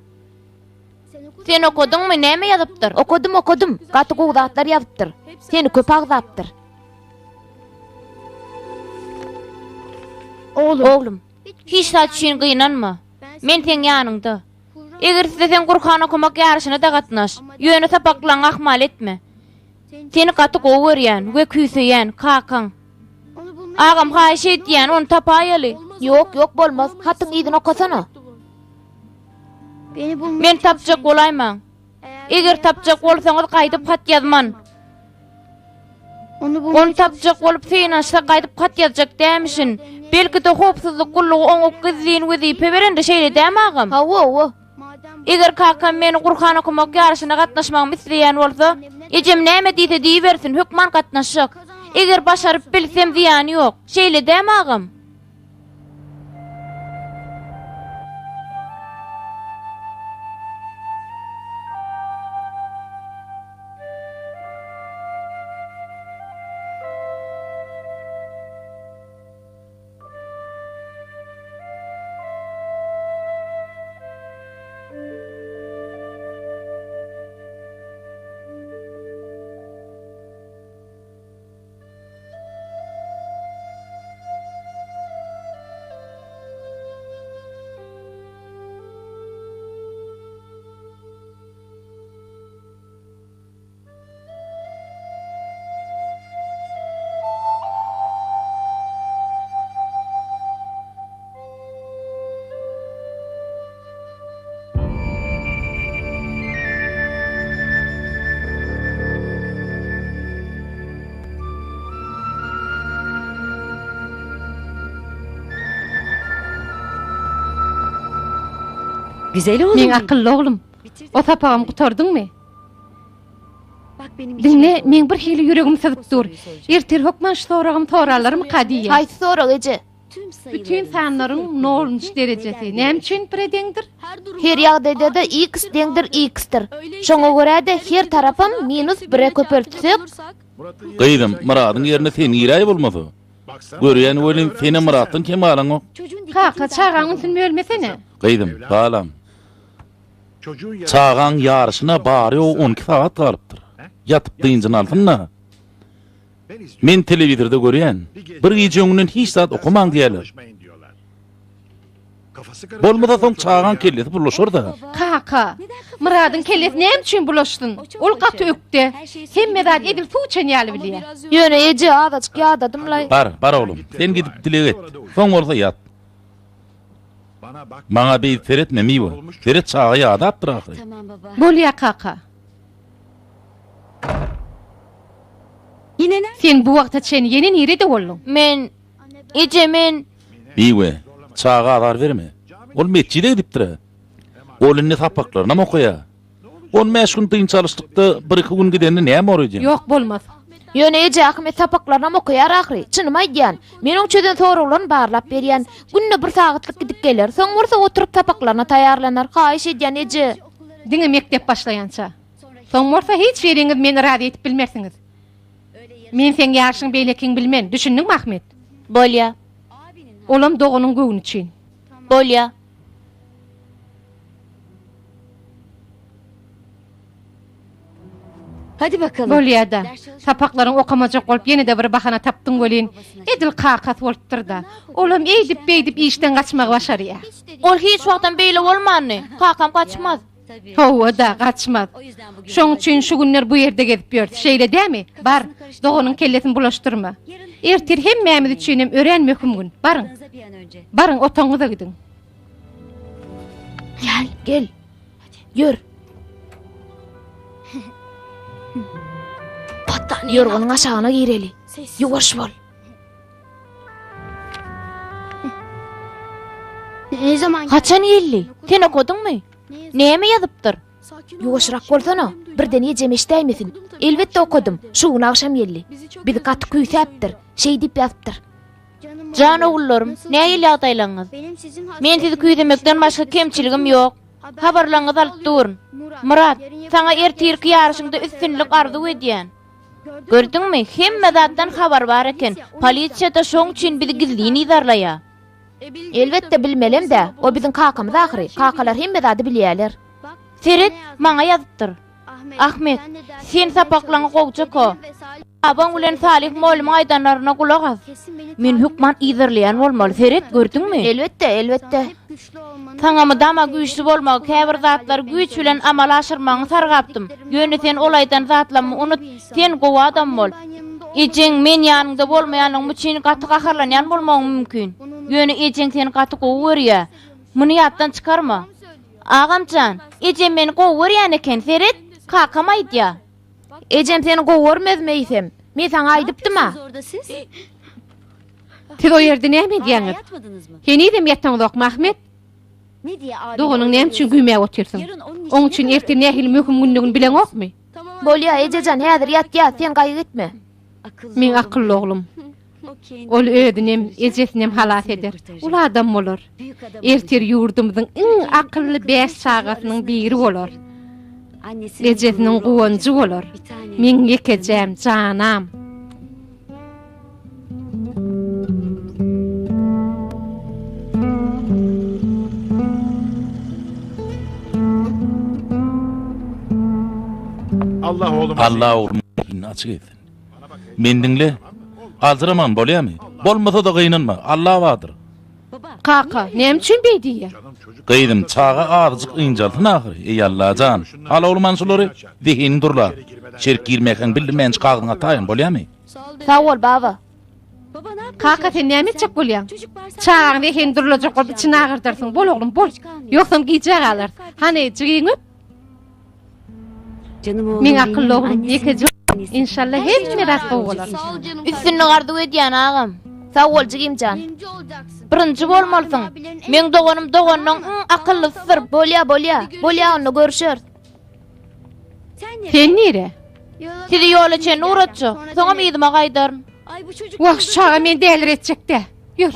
Speaker 4: Sen okadyňmy, näme ýazypdyr?
Speaker 6: Okadym, okadym. Gaty gowy zatlar ýazypdyr. Seni köp agzapdyr.
Speaker 4: Oglum, hiç zat üçin gynanma. Men seň ýanyňda. Eger isleseň Gurhan okamak ýaryşyna-da gatnaş. Ýöne sapaklaňy ahmal etme. Seni gaty gowy görýän we küýseýän, kakaň. Agam haýyş edýän, ony tapaýaly.
Speaker 6: Ýok, ýok bolmaz. Hatyň yzyny okasana.
Speaker 4: Meni tapjak bolaýmaň. Eger tapjak bolsaňyz gaýdyp hat ýazman. Ony tapjak bolup synanyşsak gaýdyp hat ýazjak dämişin. Belki-de howpsuzlyk gullugy oňa gizlin wezipe berendir, şeýle dämi agam?
Speaker 6: Hawa, hawa.
Speaker 4: Eger kakam meni Gurhan okamak ýaryşyna gatnaşmagymy isleýän bolsa, ejem näme diýse diýibersin, hökman gatnaşjak. Eger başaryp bilsem zyýany ýok. Şeýle dämi agam?
Speaker 3: Meň akylly oglum, o sapagam gutardyňmy? Diňle, meň bir hili ýüregim syzyp dur. Ertir hökman şu soragymy sorarlarmyka diýýän.
Speaker 6: Haýsy sorag, eje?
Speaker 3: Bütin sanlaryň nolunjy derejesi näme üçin bire deňdir?
Speaker 6: Her ýagdaýda-da x deňdir x-dir. Şoňa görä-de her tarapam minus bire köpeltsek.
Speaker 5: Gyzym, Myradyň ýerine sen giräý bolmasa. Görýän welin, senem Myratdan kem galaňok.
Speaker 3: Kaka, çagaň ünsüni bölmesene.
Speaker 5: Gyzym, balam. Çagaň ýaryşyna bary-ýogy on iki sagat galypdyr. Ýatyp dynjyny alsyn-da. Men telewizorda görýän, bir gije öňünden hiç zat okamaň diýýärler. Bolmasa soň çagaň kellesi bulaşar-da.
Speaker 3: Kaka, Myradyň kellesi näme üçin bulaşsyn? Ol gaty ökde. Hemme zady edil suw içen ýaly bilýär.
Speaker 6: Ýöne eje, azajyk ýadadym-laý.
Speaker 5: Bar, bar oglum, sen gidip dileg et. Soň bolsa ýat. Maňa beýdip seretme, Miwe. Seret, çaga ýadapdyr ahyry.
Speaker 3: Bolýa, kaka. Sen bu wagta çenli ýene nirede bolduň?
Speaker 4: Men, eje, men.
Speaker 5: Miwe, çaga azar berme. Ol metjide gidipdir-ä. Ol indi sapaklarynam okaýar. On bäş gün dynç alyşlykda bir-iki gün gidende näme bor öýdýäň?
Speaker 3: Ýok, bolmaz.
Speaker 6: Ýöne eje, Ahmet sapaklarynam okaýar ahyry. Çynymy aýdýan. Men oň çözen soraglaryny barlap berýän. Günde bir sagatlyk gidip geler. Soň bolsa oturyp sapaklaryna taýýarlanar. Haýyş edýän, eje.
Speaker 3: Diňe mekdep başlaýança. Soň bolsa hiç biriňiz meni razy edip bilmersiňiz. Men seň ýaşyň beýlekiň bilmen, düşündiňmi Ahmet?
Speaker 4: Bolýa.
Speaker 3: Olam doganyň göwni üçin.
Speaker 4: Bolýa.
Speaker 3: Bolýa-da. Sapaklaryňy okamajak bolup ýene-de bir bahana tapdyň welin, edil kakasy bolupdyr-da. Olam eýdip-beýdip işden gaçmagy başarýa.
Speaker 4: Ol hiç wagtam beýle bolmandy. Kakam gaçmaz.
Speaker 3: Hawa-da, gaçmaz. Şoň üçin şu günler bu ýerde gezip ýörüs, şeýle dämi? Bar, doganyň kellesini bulaşdyrma. Ertir hemmämiz üçinem örän möhüm gün. Baryň. Baryň, otagyňyza gidiň.
Speaker 6: Gel, gel. Ýör. Ýorganyň aşagyna gireli. Ýuwaş bol.
Speaker 4: Haçan geldi? Sen okadyňmy? Näme ýazypdyr?
Speaker 6: Ýuwaşrak bolsana, birden ejem eşidäýmesin. Elbetde okadym. Şu gün agşam geldi. Bizi gaty küýsäpdir. Şeý diýip ýazypdyr.
Speaker 4: Jan ogullarym, nähili ýagdaýlaryňyz? Men sizi küýsemekden başga kemçiligim ýok. Habarlaryňyzy alyp durun. Myrat, saňa ertirki ýaryşyňda üstünlik arzuw edýän. Gördüňmi, hemme zatdan habary bar eken. Polisiýa-da şoň üçin bizi gizlin yzarlaýar.
Speaker 6: Elbetde bilmelem-dä, o biziň kakamyz ahyry. Kakalar hemme zady bilýärler.
Speaker 4: Seret, maňa ýazypdyr. Ahmet, sen sapaklaňy gowja oka. Babaň bilen Salyh mollumyň aýdanlaryna gulak as. Men hökman yzarlaýan bolmaly. Seret, gördüňmi?
Speaker 6: Elbetde, elbetde.
Speaker 4: Saňa mydama güýçli bolmagy, käbir zatlary güýç bilen amala aşyrmagyňy sargapdym. Ýöne sen ol aýdan zatlammy unut. Sen gowy adam bol. Ejeň men ýanyňda bolmaýanlygym üçin gaty gaharlanýan bolmagyň mümkin. Ýöne ejeň seni gaty gowy görýär. Muny ýatdan çykarma. Agam jan, ejem meni gowy görýän eken, seret, kakam aýdýar.
Speaker 6: Ejem seni gowy görmezmi eýsem? Men saňa aýdypdym-a.
Speaker 3: Siz o ýerde näme edýäňiz? Henizem ýataňzokmy, Ahmet? Doganyňy näme üçin güýmäp otyrsyň? Oň üçin ertir nähili möhüm gündigini bileňokmy?
Speaker 6: Bolýa, eje jan, häzir ýatýas, sen gaýgy etme.
Speaker 3: Meň akylly oglum. Ol özünem, ejesinem halas eder. Uly adam bolar. Ertir ýurdumyzyň iň akylly bäş çagasynyň biri bolar. Ejesiniň guwanjy bolar. Meň ýekejäm, janam.
Speaker 5: Allah oglumyň açyk etsin. Meni diňle. Aljyraman bolýamy? Bolmasa-da gynanma. Alla bardyr.
Speaker 3: Kaka, näme üçin beý diýýäň?
Speaker 5: Gyzym, çaga azajyk ynjalsyn ahyry. Eý, Alla jan. Al oglum ana şulary. Zehiniň durlar. Içerik girmäkäň bildirmänçe kagyzyňy ataýyn, bolýamy?
Speaker 6: Sag bol, baba.
Speaker 3: Kaka, sen näme etjek bolýaň? Çagaň zehini durlajak bolup içini agyrdarsyň. Bol oglum, bol. Ýogsam gijä galarys. Hany, jigiňi öp. Meň akylly oglum, ýekeje oglum. Inşalla hemme zat gowy bolar.
Speaker 4: Üstünlik arzuw edýän agam.
Speaker 6: Sag bol jigim jan.
Speaker 4: Birinji bolmalysyň. Meň doganym doganlaň iň akyllysydyr.
Speaker 6: Bolýa bolýa. Bolýa onda görüşeris.
Speaker 3: Sen nire?
Speaker 4: Sizi ýola çenli ugratjak. Soňam yzyma gaýdaryn.
Speaker 3: Wah şu çaga meni däliretjekdä. Ýör.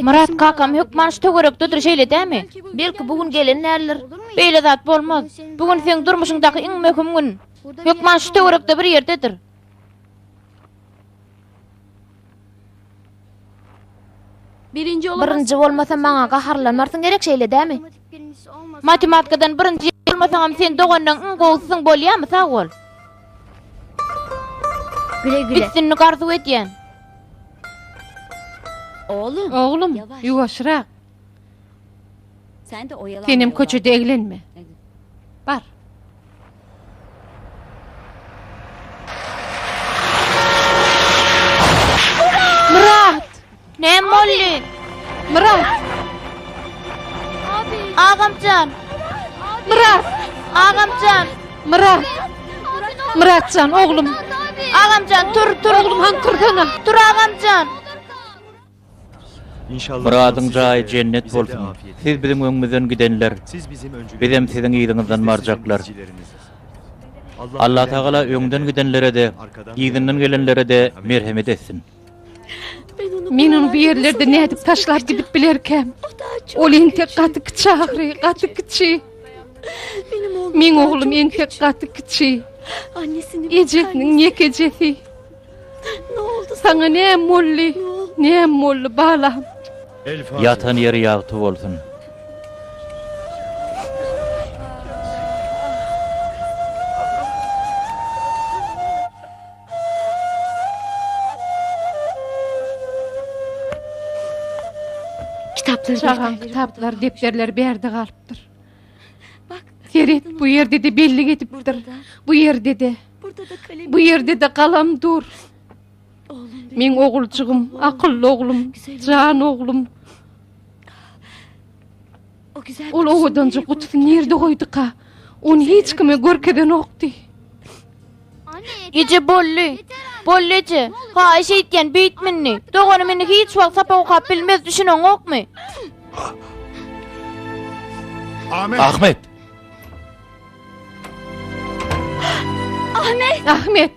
Speaker 4: Myrat kakam hökman şu töwerekdedir, şeýle dämi?
Speaker 6: Belki bu gün gelen däldir.
Speaker 4: Beýle zat bolmaz. Bu gün seň durmuşyňdaky iň möhüm gün. Hökman şu töwerekde bir ýerdedir.
Speaker 6: Birinji bolmasam maňa gaharlanmarsyň gerek şeýle dämi?
Speaker 4: Matematikadan birinji bolmasaňam sen doganlaň iň gowusysyň bolýamy sag bol. Üstünlik arzuw edýän.
Speaker 3: Oglum, ýuwaşrak. Senem köçede eglenme. Bar. Myrat!
Speaker 4: Näme boldy?
Speaker 3: Myrat!
Speaker 4: Agamjan!
Speaker 3: Myrat!
Speaker 4: Agamjan!
Speaker 3: Myrat! Myratjan, oglum!
Speaker 4: Agamjan, tur, tur!
Speaker 3: Oglum, han tursana!
Speaker 4: Tur, agamjan!
Speaker 1: Myradyň jaýy jennet bolsun. Siz biziň öňümizden gidenler, bizem siziň yzyňyzdan barjaklar. Allatagala öňden gidenlere-de, yzyndan gelenlere-de merhemet etsin.
Speaker 3: Men ony bu ýerlerde nädip taşlap gidip bilerkäm? Ol entek gaty kiçi ahyry, gaty kiçi. Meň oglum entek gaty kiçi. Ejesiniň ýekejesi. Saňa näme boldy? Näme boldy, balam?
Speaker 1: Ýatan ýeri ýagty bolsun.
Speaker 3: Çagaň kitaplary, depderleri bärde galypdyr. Seret, bu ýerde-de bellik edipdir. Bu ýerde-de. Bu ýerde-de galam dur. Meň oguljygym, akylly oglum, jan oglum. Ol owadanja gutusy nirde goýduka? Ony hiç kime görkezenokdy.
Speaker 4: Eje boldy. Boldy eje. Haýyş eýtýän beýtme indi. Doganym indi hiç wagt sapak okap bilmez, düşüneňokmy?
Speaker 5: Ahmet!
Speaker 3: Ahmet!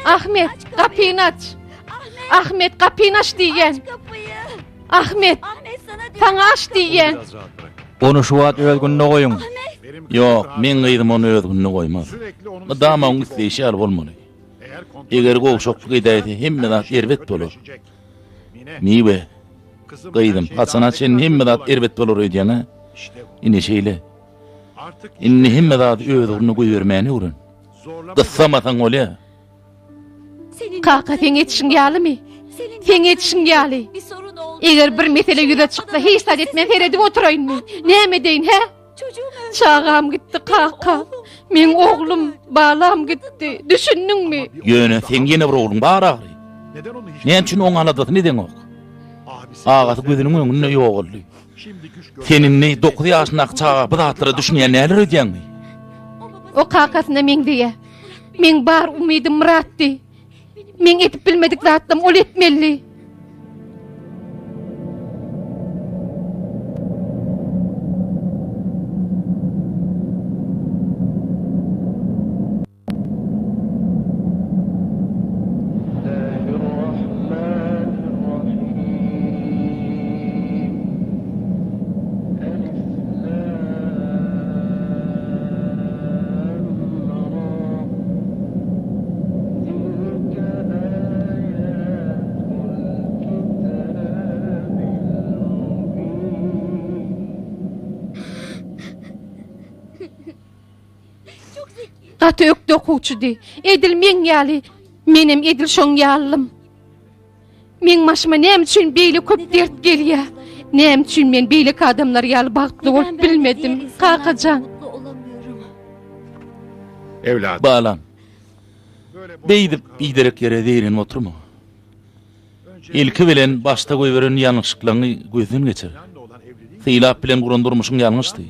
Speaker 3: Ahmet, gapyny aç! Ahmet, gapyny aç diýýän! Ahmet, saňa aç diýýän!
Speaker 1: Ony şu wagt öz gününe goýuň.
Speaker 5: Ýok, meň gyzym ony öz gününe goýmaz. Mydama oň isleýşi ýaly bolmaly. Eger gowşaklyk edäýse hemme zat erbet bolar. Miwe, gyzym, haçana çenli hemme zat erbet bolar öýdýäň-ä? Ine şeýle. Indi hemme zady öz ugruna goýbermäni öwren. Gyssamasaň bolýar.
Speaker 3: Kaka seň etişiň ýalymy? Seň etişiň ýaly. Eger bir mesele ýüze çyksa hiç zat etmän seredip oturaýynmy? Näme edeýin, hä? Çagam gitdi kaka. Meň oglum, balam gitdi. Düşündiňmi?
Speaker 5: Ýöne seň ýene bir ogluň bar ahyry. Näme üçin oň aladasyny edeňok? Agasy gözüniň öňünde ýogaldy. Sen indi dokuz ýaşyndaky çaga bu zatlara düşünýän däldir öýdýäňmi?
Speaker 3: O kakasyna meňzeýär. Meň bar umydym Myratdy. Meň edip bilmedik zatlam ol etmelidi. Gaty ökde okuwçydy. Edil meň ýaly. Menem edil şoň ýalydym. Meň başyma näme üçin beýle köp dert gelýär? Näme üçin men beýleki adamlar ýaly bagtly bolup bilmedim, kakajan?
Speaker 5: Balam, beýdip biderek ýere zeýrenip oturma. Ilki bilen başda goýberen ýalňyşlyklaryňy gözden geçir. Sylap bilen guran durmuşyň ýalňyşdy.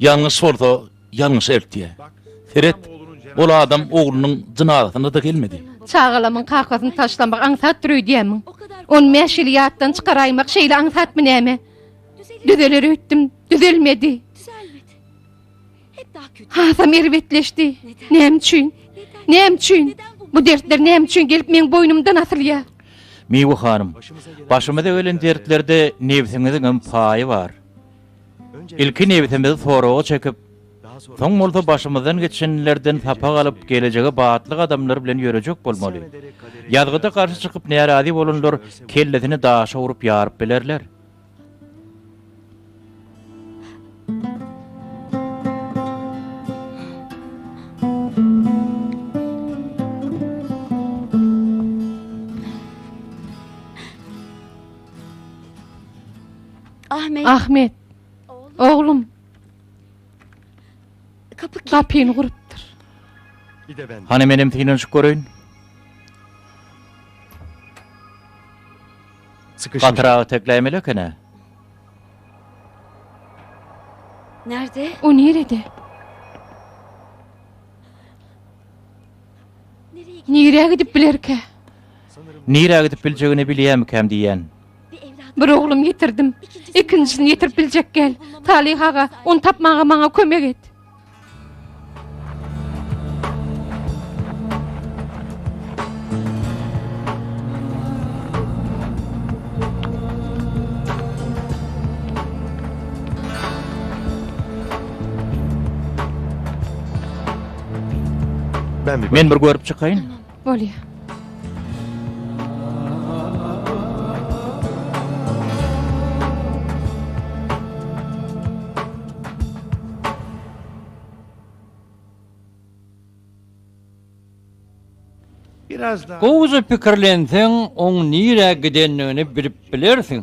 Speaker 5: Ýalňyş bolsa Ýalňyş eltýä. Seret, ol adam oglunyň jynazasyna-da gelmedi.
Speaker 3: Çagalamyň kakasyny taşlamak aňsatdyr öýdýämiň? On bäş ýyly ýatdan çykaraýmak şeýle aňsatmy näme? Düzeler öýtdüm, düzelmedi. Hasam erbetleşdi. Näme üçin? Näme üçin? Bu dertler näme üçin gelip meň boýnumdan asylýar?
Speaker 1: Miwe hanym, başymyza gelen dertlerde nebsiňiziňem paýy bar. Ilki nebsimizi soraga çekip, soň bolsa başymyzdan geçenlerden sapak alyp, gelejege batly gadamlar bilen ýörejek bolmaly. Ýazgyda garşy çykyp närazy bolanlar kellesini daşa urup ýaryp bilerler.
Speaker 3: Ahmet, oglum, gapyny gurupdyr.
Speaker 1: Hany menem synanyşyp göreýin. Gatyragy tekläýmeli eken-ä.
Speaker 3: O nirede? Nirä gidip bilerkä?
Speaker 1: Nirä gidip biljegini bilýämikäm diýýän.
Speaker 3: Bir oglum ýitirdim. Ikinjisini ýitirip biljek gel. Salyh aga, ony tapmaga maňa kömek et.
Speaker 1: Men bir görüp çykaýyn.
Speaker 3: Bolýar.
Speaker 2: Gowuja pikirlenseň, oň nirä gidendigini bilip bilersiň.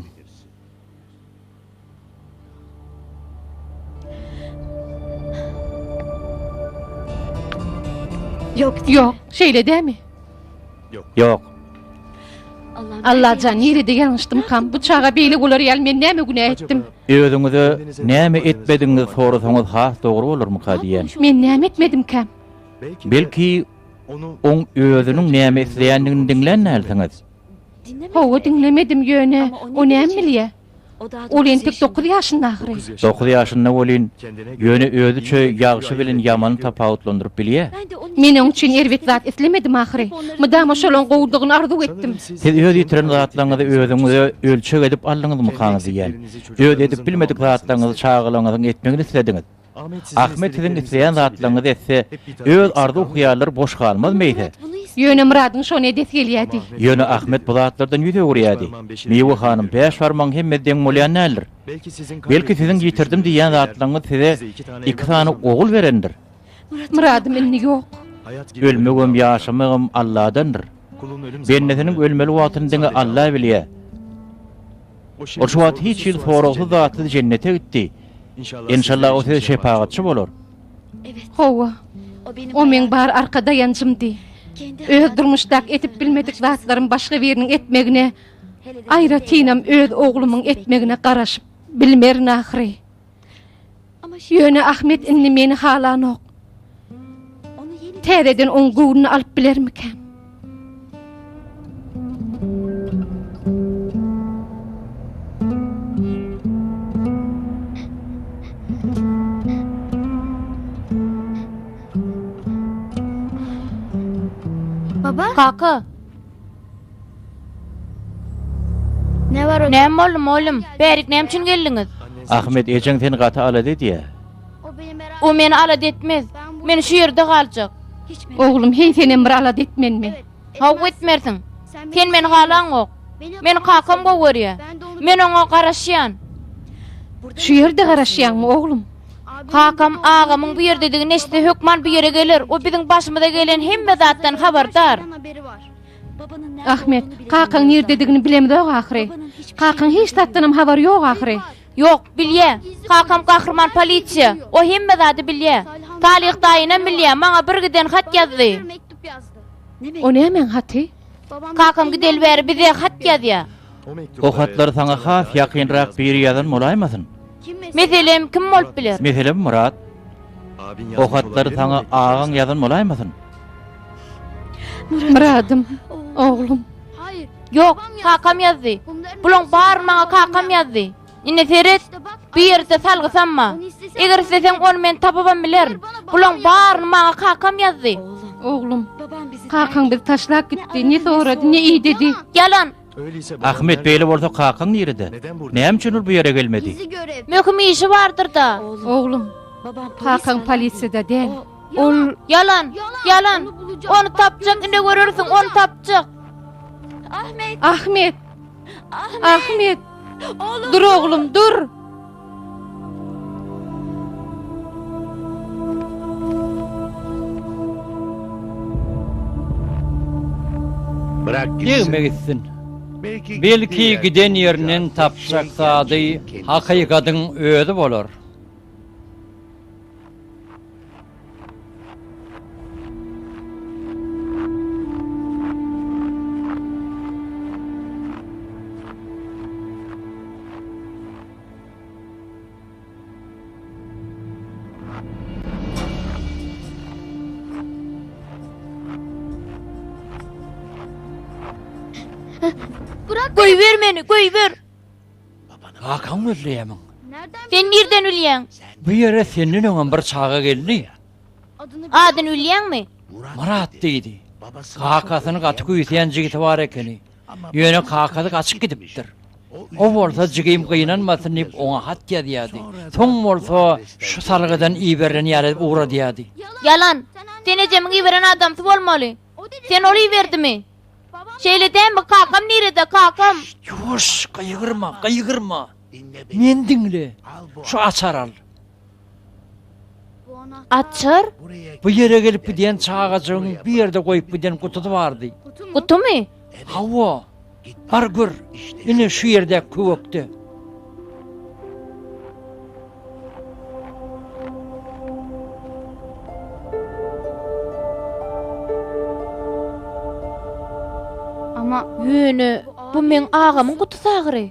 Speaker 3: Ýok, şeýle dämi?
Speaker 1: Ýok.
Speaker 3: Allajan, nirede ýalňyşdymkam? Bu çaga beýle bolar ýaly men näme günä etdim?
Speaker 1: Özüňize näme etmedigiňizi sorasaňyz has dogry bolarmyka diýýän.
Speaker 3: Men näme etmedimkäm?
Speaker 1: Belki, oň özüniň näme isleýändigini diňlän dälsiňiz?
Speaker 3: Hawa, diňlemedim, ýöne o näme bilýä? Ol entek dokuz ýaşynda ahyry.
Speaker 1: Dokuz ýaşynda welin, ýöne özüçe ýagşy bilen ýamany tapawutlandyryp bilýä.
Speaker 3: Men oň üçin erbet zat islemedim ahyry. Mydama şolaň gowudygyny arzuw etdim.
Speaker 1: Siz öz ýitiren zatlaryňyzy özüňize ölçeg edip aldyňyzmykaňyz diýýän. Öz edip bilmedik zatlaryňyzy çagalaryňyzyň etmegini islediňiz. Ahmet siziň isleýän zatlaryňyzy etse, öz arzuw-hyýallary boş galmazmy eýse?
Speaker 3: Ýöne Myradyň şony edesi gelýärdi.
Speaker 1: Ýöne Ahmet bu zatlardan ýüz öwürýärdi. Miwe hanym, bäş barmagyň hemmesi deň bolýan däldir. Belki siziň ýitirdim diýýän zatlaryňyz size iki sany ogul berendir.
Speaker 3: Myradym indi ýok.
Speaker 1: Ölmegem, ýaşamagam Alladandyr. Bendesiniň ölmeli wagtyny diňe Alla bilýär. Ol şu wagt hiç hili soragsyz-zatsyz jennete gitdi. Enşalla o size şepagatçy bolar.
Speaker 3: Hawa, o meň bar arka daýanjymdy. Öz durmuşdaky edip bilmedik zatlarym başga biriniň etmegine, aýratynam öz oglumyň etmegine garaşyp bilmerin ahyry. Ýöne Ahmet indi meni halanok. Täzeden oň göwnüni alyp bilermikäm?
Speaker 4: Kaka. Näme boldy, mugallym? Bärik näme üçin geldiňiz?
Speaker 1: Ahmet, ejeň seni gaty alada edýär.
Speaker 4: O meni alada etmez. Men şu ýerde galjak.
Speaker 3: Oglum, heý senem bir alada etmenmi?
Speaker 4: Hawa etmersiň. Sen meni halaňok. Meni kakam gowy görýär. Men oňa garaşýan.
Speaker 3: Şu ýerde garaşýaňmy, oglum?
Speaker 4: Kakam agamyň bu ýerdedigini eşitse hökman bu ýere geler. O biziň başymyza gelen hemme zatdan habardar.
Speaker 3: Ahmet, kakaň nirdedigini bilemzok ahyry. Kakaň hiç zatdanam habary ýok ahyry.
Speaker 4: Ýok, bilýä. Kakam gahryman polisiýa. O hemme zady bilýä. Salyh daýynam bilýä, maňa birgiden hat ýazdy.
Speaker 3: O nämäň haty?
Speaker 4: Kakam gideli bäri bize hat ýazýa.
Speaker 1: O hatlary saňa has ýakynrak biri ýazan bolaýmasyn?
Speaker 4: Meselem, kim bolup biler?
Speaker 1: Meselem, Myrat. O hatlary saňa agaň ýazan bolaýmasyn?
Speaker 3: Myradym, oglum.
Speaker 4: Ýok, kakam ýazdy. Bulaň baryny maňa kakam ýazdy. Ine seret, bu ýerde salgysam bar. Eger isleseň ony men tapybam bilerin. Bulaň baryny maňa kakam ýazdy.
Speaker 3: Oglum, kakaň bizi taşlap gitdi, ne sorady, ne idedi.
Speaker 4: Ýalan!
Speaker 1: Ahmet, beýle bolsa kakaň nirede? Näme üçin ol bu ýere gelmedi?
Speaker 4: Möhüm işi bardyr-da.
Speaker 3: Oglum, kakaň polisiýada däl. Ol
Speaker 4: Ýalan! Ýalan! Ony tapjak, ine görersiň, ony tapjak.
Speaker 3: Ahmet! Ahmet! Dur oglum, dur!
Speaker 2: Degme gitsin. Belki giden ýerinden tapjak zady hakykadyň özi bolar.
Speaker 4: Goýber meni, goýber!
Speaker 2: Kakaňy gözleýärmiň?
Speaker 4: Sen nirden bilýäň?
Speaker 2: Bu ýere senden öňem bir çaga geldi.
Speaker 4: Adyny bilýäňmi?
Speaker 2: Myrat diýdi. Kakasyny gaty küýseýän jigisi bar ekeni. Ýöne kakasy gaçyp gidipdir. O bolsa jigim gynanmasyn diýip oňa hat ýazýardy. Soň bolsa şu salgydan iberilen ýaly edip ugradýardy.
Speaker 4: Ýalan! Sen ejemiň iberen adamsy bolmaly. Sen ol iberdimi? Şeýle dälmi, kakam nirede, kakam?
Speaker 2: Ýuwaş, gygyrma, gygyrma. Meni diňle. Şu açary al.
Speaker 4: Açar?
Speaker 2: Bu ýere gelip gidýän çagajygyň bu ýerde goýup giden gutusy bardy.
Speaker 4: Gutumy?
Speaker 2: Hawa. Bar gör, ine şu ýerdäki köwekde.
Speaker 4: Ýöne bu meň agamyň gutusy ahyry.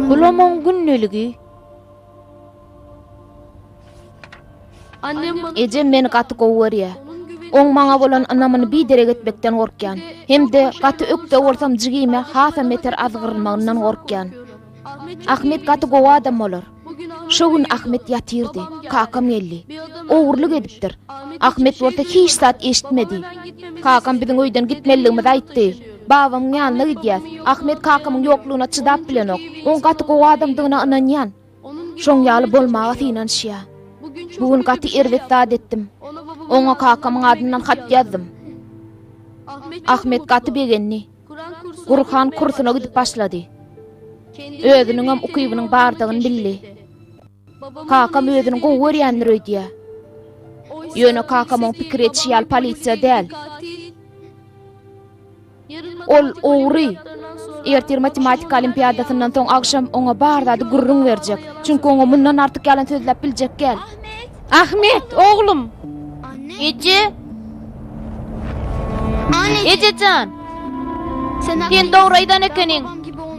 Speaker 4: Bulam oň gündeligi.
Speaker 6: Ejem meni gaty gowy görýär. Oň maňa bolan ynamyny biderek etmekden gorkýan. Hem-de gaty ökde bolsam jigime hasam beter azgyrylmagyndan gorkýan. Ahmet gaty gowy adam bolar. Şo gün Ahmet ýatyrdy. Kakam geldi. Ogurlyk edipdir. Ahmet bolsa hiç zat eşitmedi. Kakam biziň öýden gitmelidigimizi aýtdy. Babamyň ýanyna gidýäs. Ahmet kakamyň ýoklugyna çydap bilenok. Oň gaty gowy adamdygyna ynanýan. Şoň ýaly bolmaga synanyşýa. Bu gün gaty erbet zat etdim. Oňa kakamyň adyndan hat ýazdym. Ahmet gaty begendi. Gurhan kursuna gidip başlady. Özüniňem ukybynyň bardygyny bildi. Kakam özüni gowy görýändir öýdýä. Ýöne kakam oň pikir edişi ýaly polisiýa däl. Ol ogry. Ertir matematika olimpiadasyndan soň agşam oňa bar zady gürrüň berjek. Çünki oňa mundan artyk ýalan sözläp biljek däl.
Speaker 3: Ahmet, oglum!
Speaker 4: Eje! Eje jan! Sen dogry aýdan ekeniň.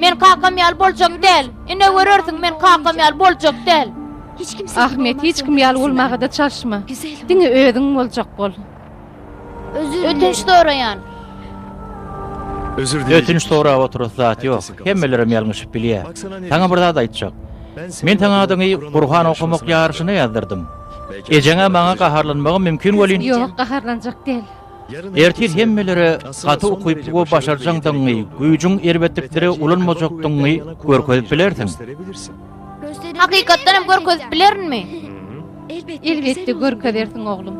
Speaker 4: Men kakam ýaly boljak däl. Ine görersiň, men kakam ýaly boljak däl.
Speaker 3: Ahmet, hiç kim ýaly bolmaga-da çalyşma. Diňe özüň boljak bol.
Speaker 4: Ötünç soraýan.
Speaker 1: Ötünç sorap oturasy zat ýok. Hemmelerem ýalňyşyp bilýär. Saňa bir zat aýtjak. Men saňa adyňy Gurhan okamak ýaryşyna ýazdyrdym. Ejeň-ä maňa gaharlanmagam mümkin welin.
Speaker 3: Ýok, gaharlanjak däl.
Speaker 1: Ertir hemmelere gaty ukyply we başarjaňdygyňy, güýjüň erbetliklere ulanmajakdygyňy görkezip bilersiň.
Speaker 4: Hakykatdan hem görkezip bilerinmi?
Speaker 3: Elbetde görkezersiň oglum.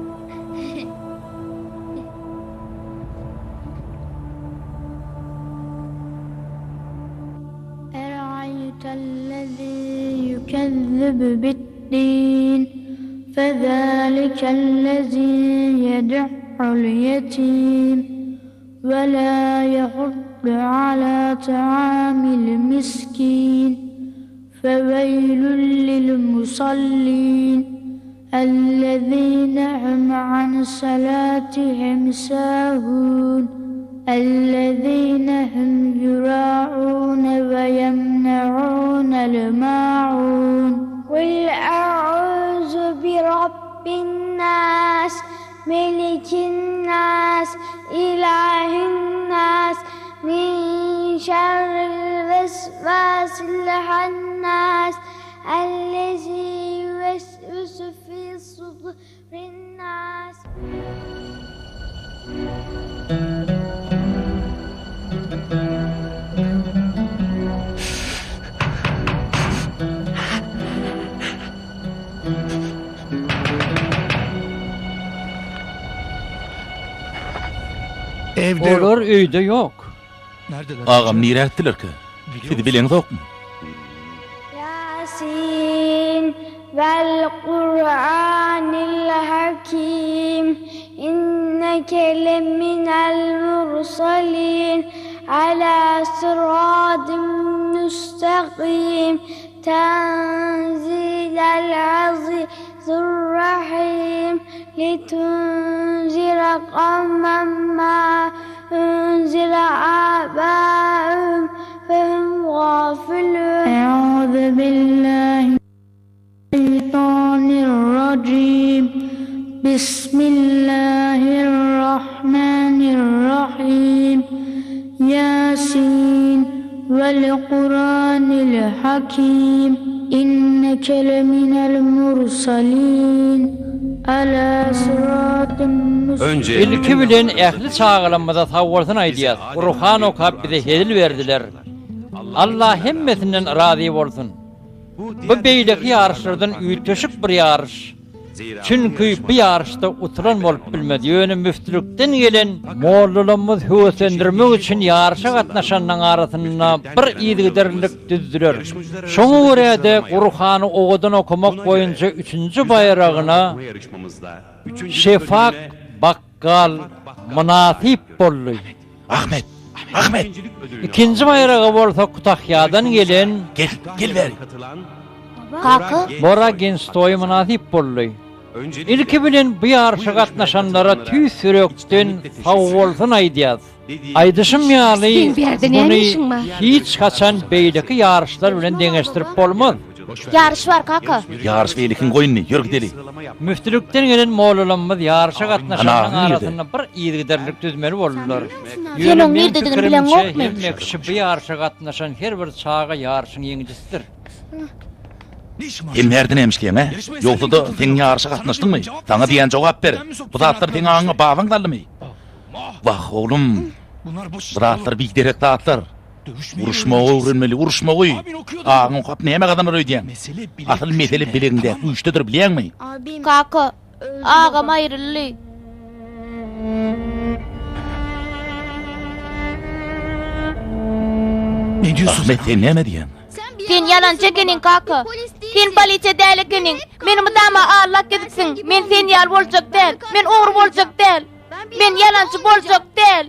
Speaker 8: فويل للمصلين الذين هم عن صلاتهم ساهون الذين هم يراعون ويمنعون الماعون
Speaker 9: قل أعوذ برب الناس ملك الناس إله الناس من شر الوسواس الخناس الذي يوسوس في صدور الناس
Speaker 2: Olar öýde ýok.
Speaker 5: Agam nirä gitdilerkä? Siz bileňzokmy?
Speaker 9: Ýasin vel Kur'anil Hakim inneke leminel mursalin ala sıradin müstakim Tenzilel azizurrahim litunzira kavmen ma unzira abauhum fehum gafilun.
Speaker 8: Euzu billahi mineşşeytanirracim. Bismillahirrahmanirrahim. Yasin vel Kur'anil Hakim. İnneke leminel mursalin. Ala sıratın
Speaker 5: Önce
Speaker 2: Ilki bilen ähli çagalarymyza sagbolsun aýdýas. Gurhan okap bize hezil berdiler. Allah hemmesinden razy bolsun. Bu beýleki ýaryşlardan üýtgeşik bir ýaryş. Çünki bu ýaryşda utulan bolup bilmez. Ýöne müftülikden gelen mollalarymyz höweslendirmek üçin ýaryşa gatnaşanlaryň arasynda bir yzygiderlilik düzdüler. Şoňa görä-de Gurhany owadan okamak boýunça üçünji baýragyna Şefak Bakgal mynasyp boldy.
Speaker 5: Ahmet! Ahmet!
Speaker 2: Ikinji baýraga bolsa Kutahýadan gelen
Speaker 5: Gel, gel bäri.
Speaker 6: Kaka?
Speaker 2: Bora Genstoý mynasyp boldy. Ilki bilen bu ýaryşa gatnaşanlara tüýs ýürekden sagbolsun aýdýas. Aýdyşym ýaly,
Speaker 3: Seň bärde näme
Speaker 2: muny
Speaker 3: işiň bar?
Speaker 2: hiç haçan beýleki ýaryşlar bilen deňeşdirip bolmaz.
Speaker 6: Ýaryş bar, kaka.
Speaker 5: Ýaryş beýlekiň goýnuny, ýör gideli.
Speaker 2: Müftülikden gelen mollalarymyz ýaryşa gatnaşanlaryň
Speaker 5: Ana, nirde?
Speaker 2: arasynda bir yzygiderlilik düzmeli boldular.
Speaker 6: Sen
Speaker 2: Ýöne
Speaker 6: oň
Speaker 2: meň
Speaker 6: nirdedigini
Speaker 2: pikirimçe,
Speaker 6: bileňokmy?
Speaker 2: hemme kişi bu ýaryşa gatnaşan her bir çaga ýaryşyň ýeňijisidir.
Speaker 5: Sen närde näme işleýäň, hä? Ýogsa-da, sen ýaryşa gatnaşdyňmy? Saňa diýýän jogap ber. Bu zatlary seň aňyňa babaň saldymy? Wah, oglum. Bu zatlar biderek zatlar. Uruşmagy öwrenmeli, uruşmagy. Agyň okap näme gazanar öýdýäň? Asyl mesele bilegiňdäki güýçdedir, bilýäňmi?
Speaker 4: Kaka, agam aýryldy.
Speaker 5: Ahmet, sen näme diýýäň?
Speaker 4: Sen ýalançy ekeniň, kaka. Sen polisiýa däl ekeniň. Meni mydama aldap gezipsiň. Men sen ýaly boljak däl. Men ogry boljak däl. Men ýalançy boljak däl.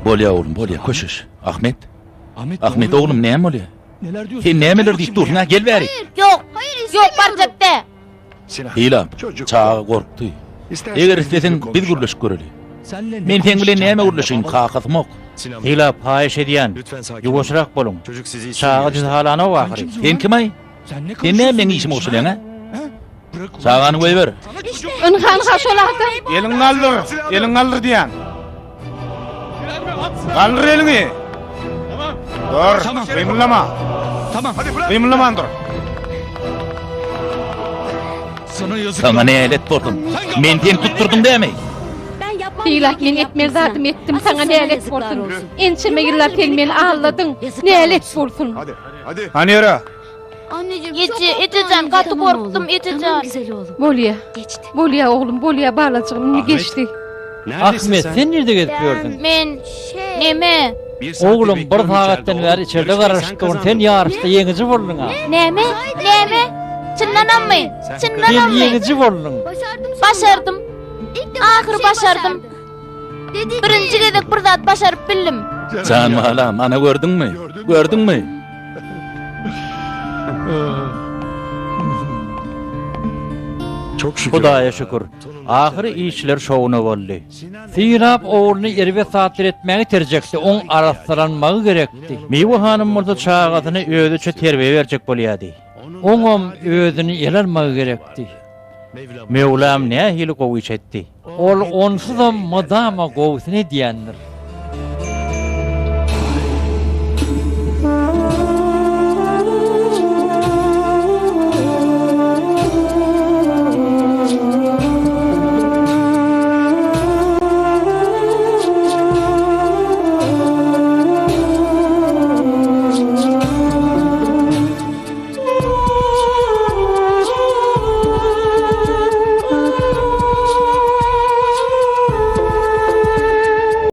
Speaker 5: Bolýa oglum, bolýa, köşeş. Ahmet. Ahmet oglum, näme bolýa? Sen nämeler diýip dursuň, ha? Gel bäri.
Speaker 4: Ýok, ýok, barjak däl.
Speaker 5: Sylap, çaga gorkdy. Eger isleseň, biz gürleşip göreli. Men seň bilen näme gürleşeýin, kakasymok.
Speaker 1: Sylap, haýyş edýän, ýuwaşrak boluň. Çaga sizi halanok ahyry.
Speaker 5: Sen kim-aý? Sen näme meň işime goşulýaň, hä? Çagany goýber.
Speaker 3: Ynha, ynha şol adam.
Speaker 7: Eliňi galdyr, eliňi galdyr diýýän. Galdyr eliňi. Dur, gymyldama. Gymyldaman dur.
Speaker 5: Saňa nälet bolsun. Men seni tutdurdym dämi?
Speaker 3: Sylap, men etmeli zadymy etdim, saňa nälet bolsun. Ençeme ýyllap sen meni aldadyň. Nälet bolsun.
Speaker 7: Hany ýöre.
Speaker 4: Eje, ejejan, gaty gorkdum, ejejan.
Speaker 3: Bolýa. Bolýa oglum, bolýa balajygym, indi geçdi.
Speaker 2: Ahmet, sen nirde gezip ýördüň?
Speaker 4: Men, neme?
Speaker 2: Oglum, bir sagatdan bäri içerde garaşyp durun, sen ýaryşda ýeňiji bolduň-a.
Speaker 4: Näme? Näme? Çyndanammy?
Speaker 2: Sen
Speaker 4: Çyndanammy?
Speaker 2: ýeňiji bolduň.
Speaker 4: Başardym. Ahyry başardym. Birinji gezek bir zat başaryp bildim.
Speaker 5: Jan balam, ana gördüňmi? Gördüňmi?
Speaker 1: Hudaýa şükür, ahyry işler şowuna boldy.
Speaker 2: Sylap ogluny erbet zatlar etmäge iterjekdi, oň arassalanmagy gerekdi.
Speaker 1: Miwe hanym bolsa çagasyna özüçe terbiýe berjek bolýardy.
Speaker 2: Oňam özüni ele almagy gerekdi.
Speaker 1: Möwlam nähili gowy iş etdi.
Speaker 2: Ol onsuzam mydama gowusyny edýändir.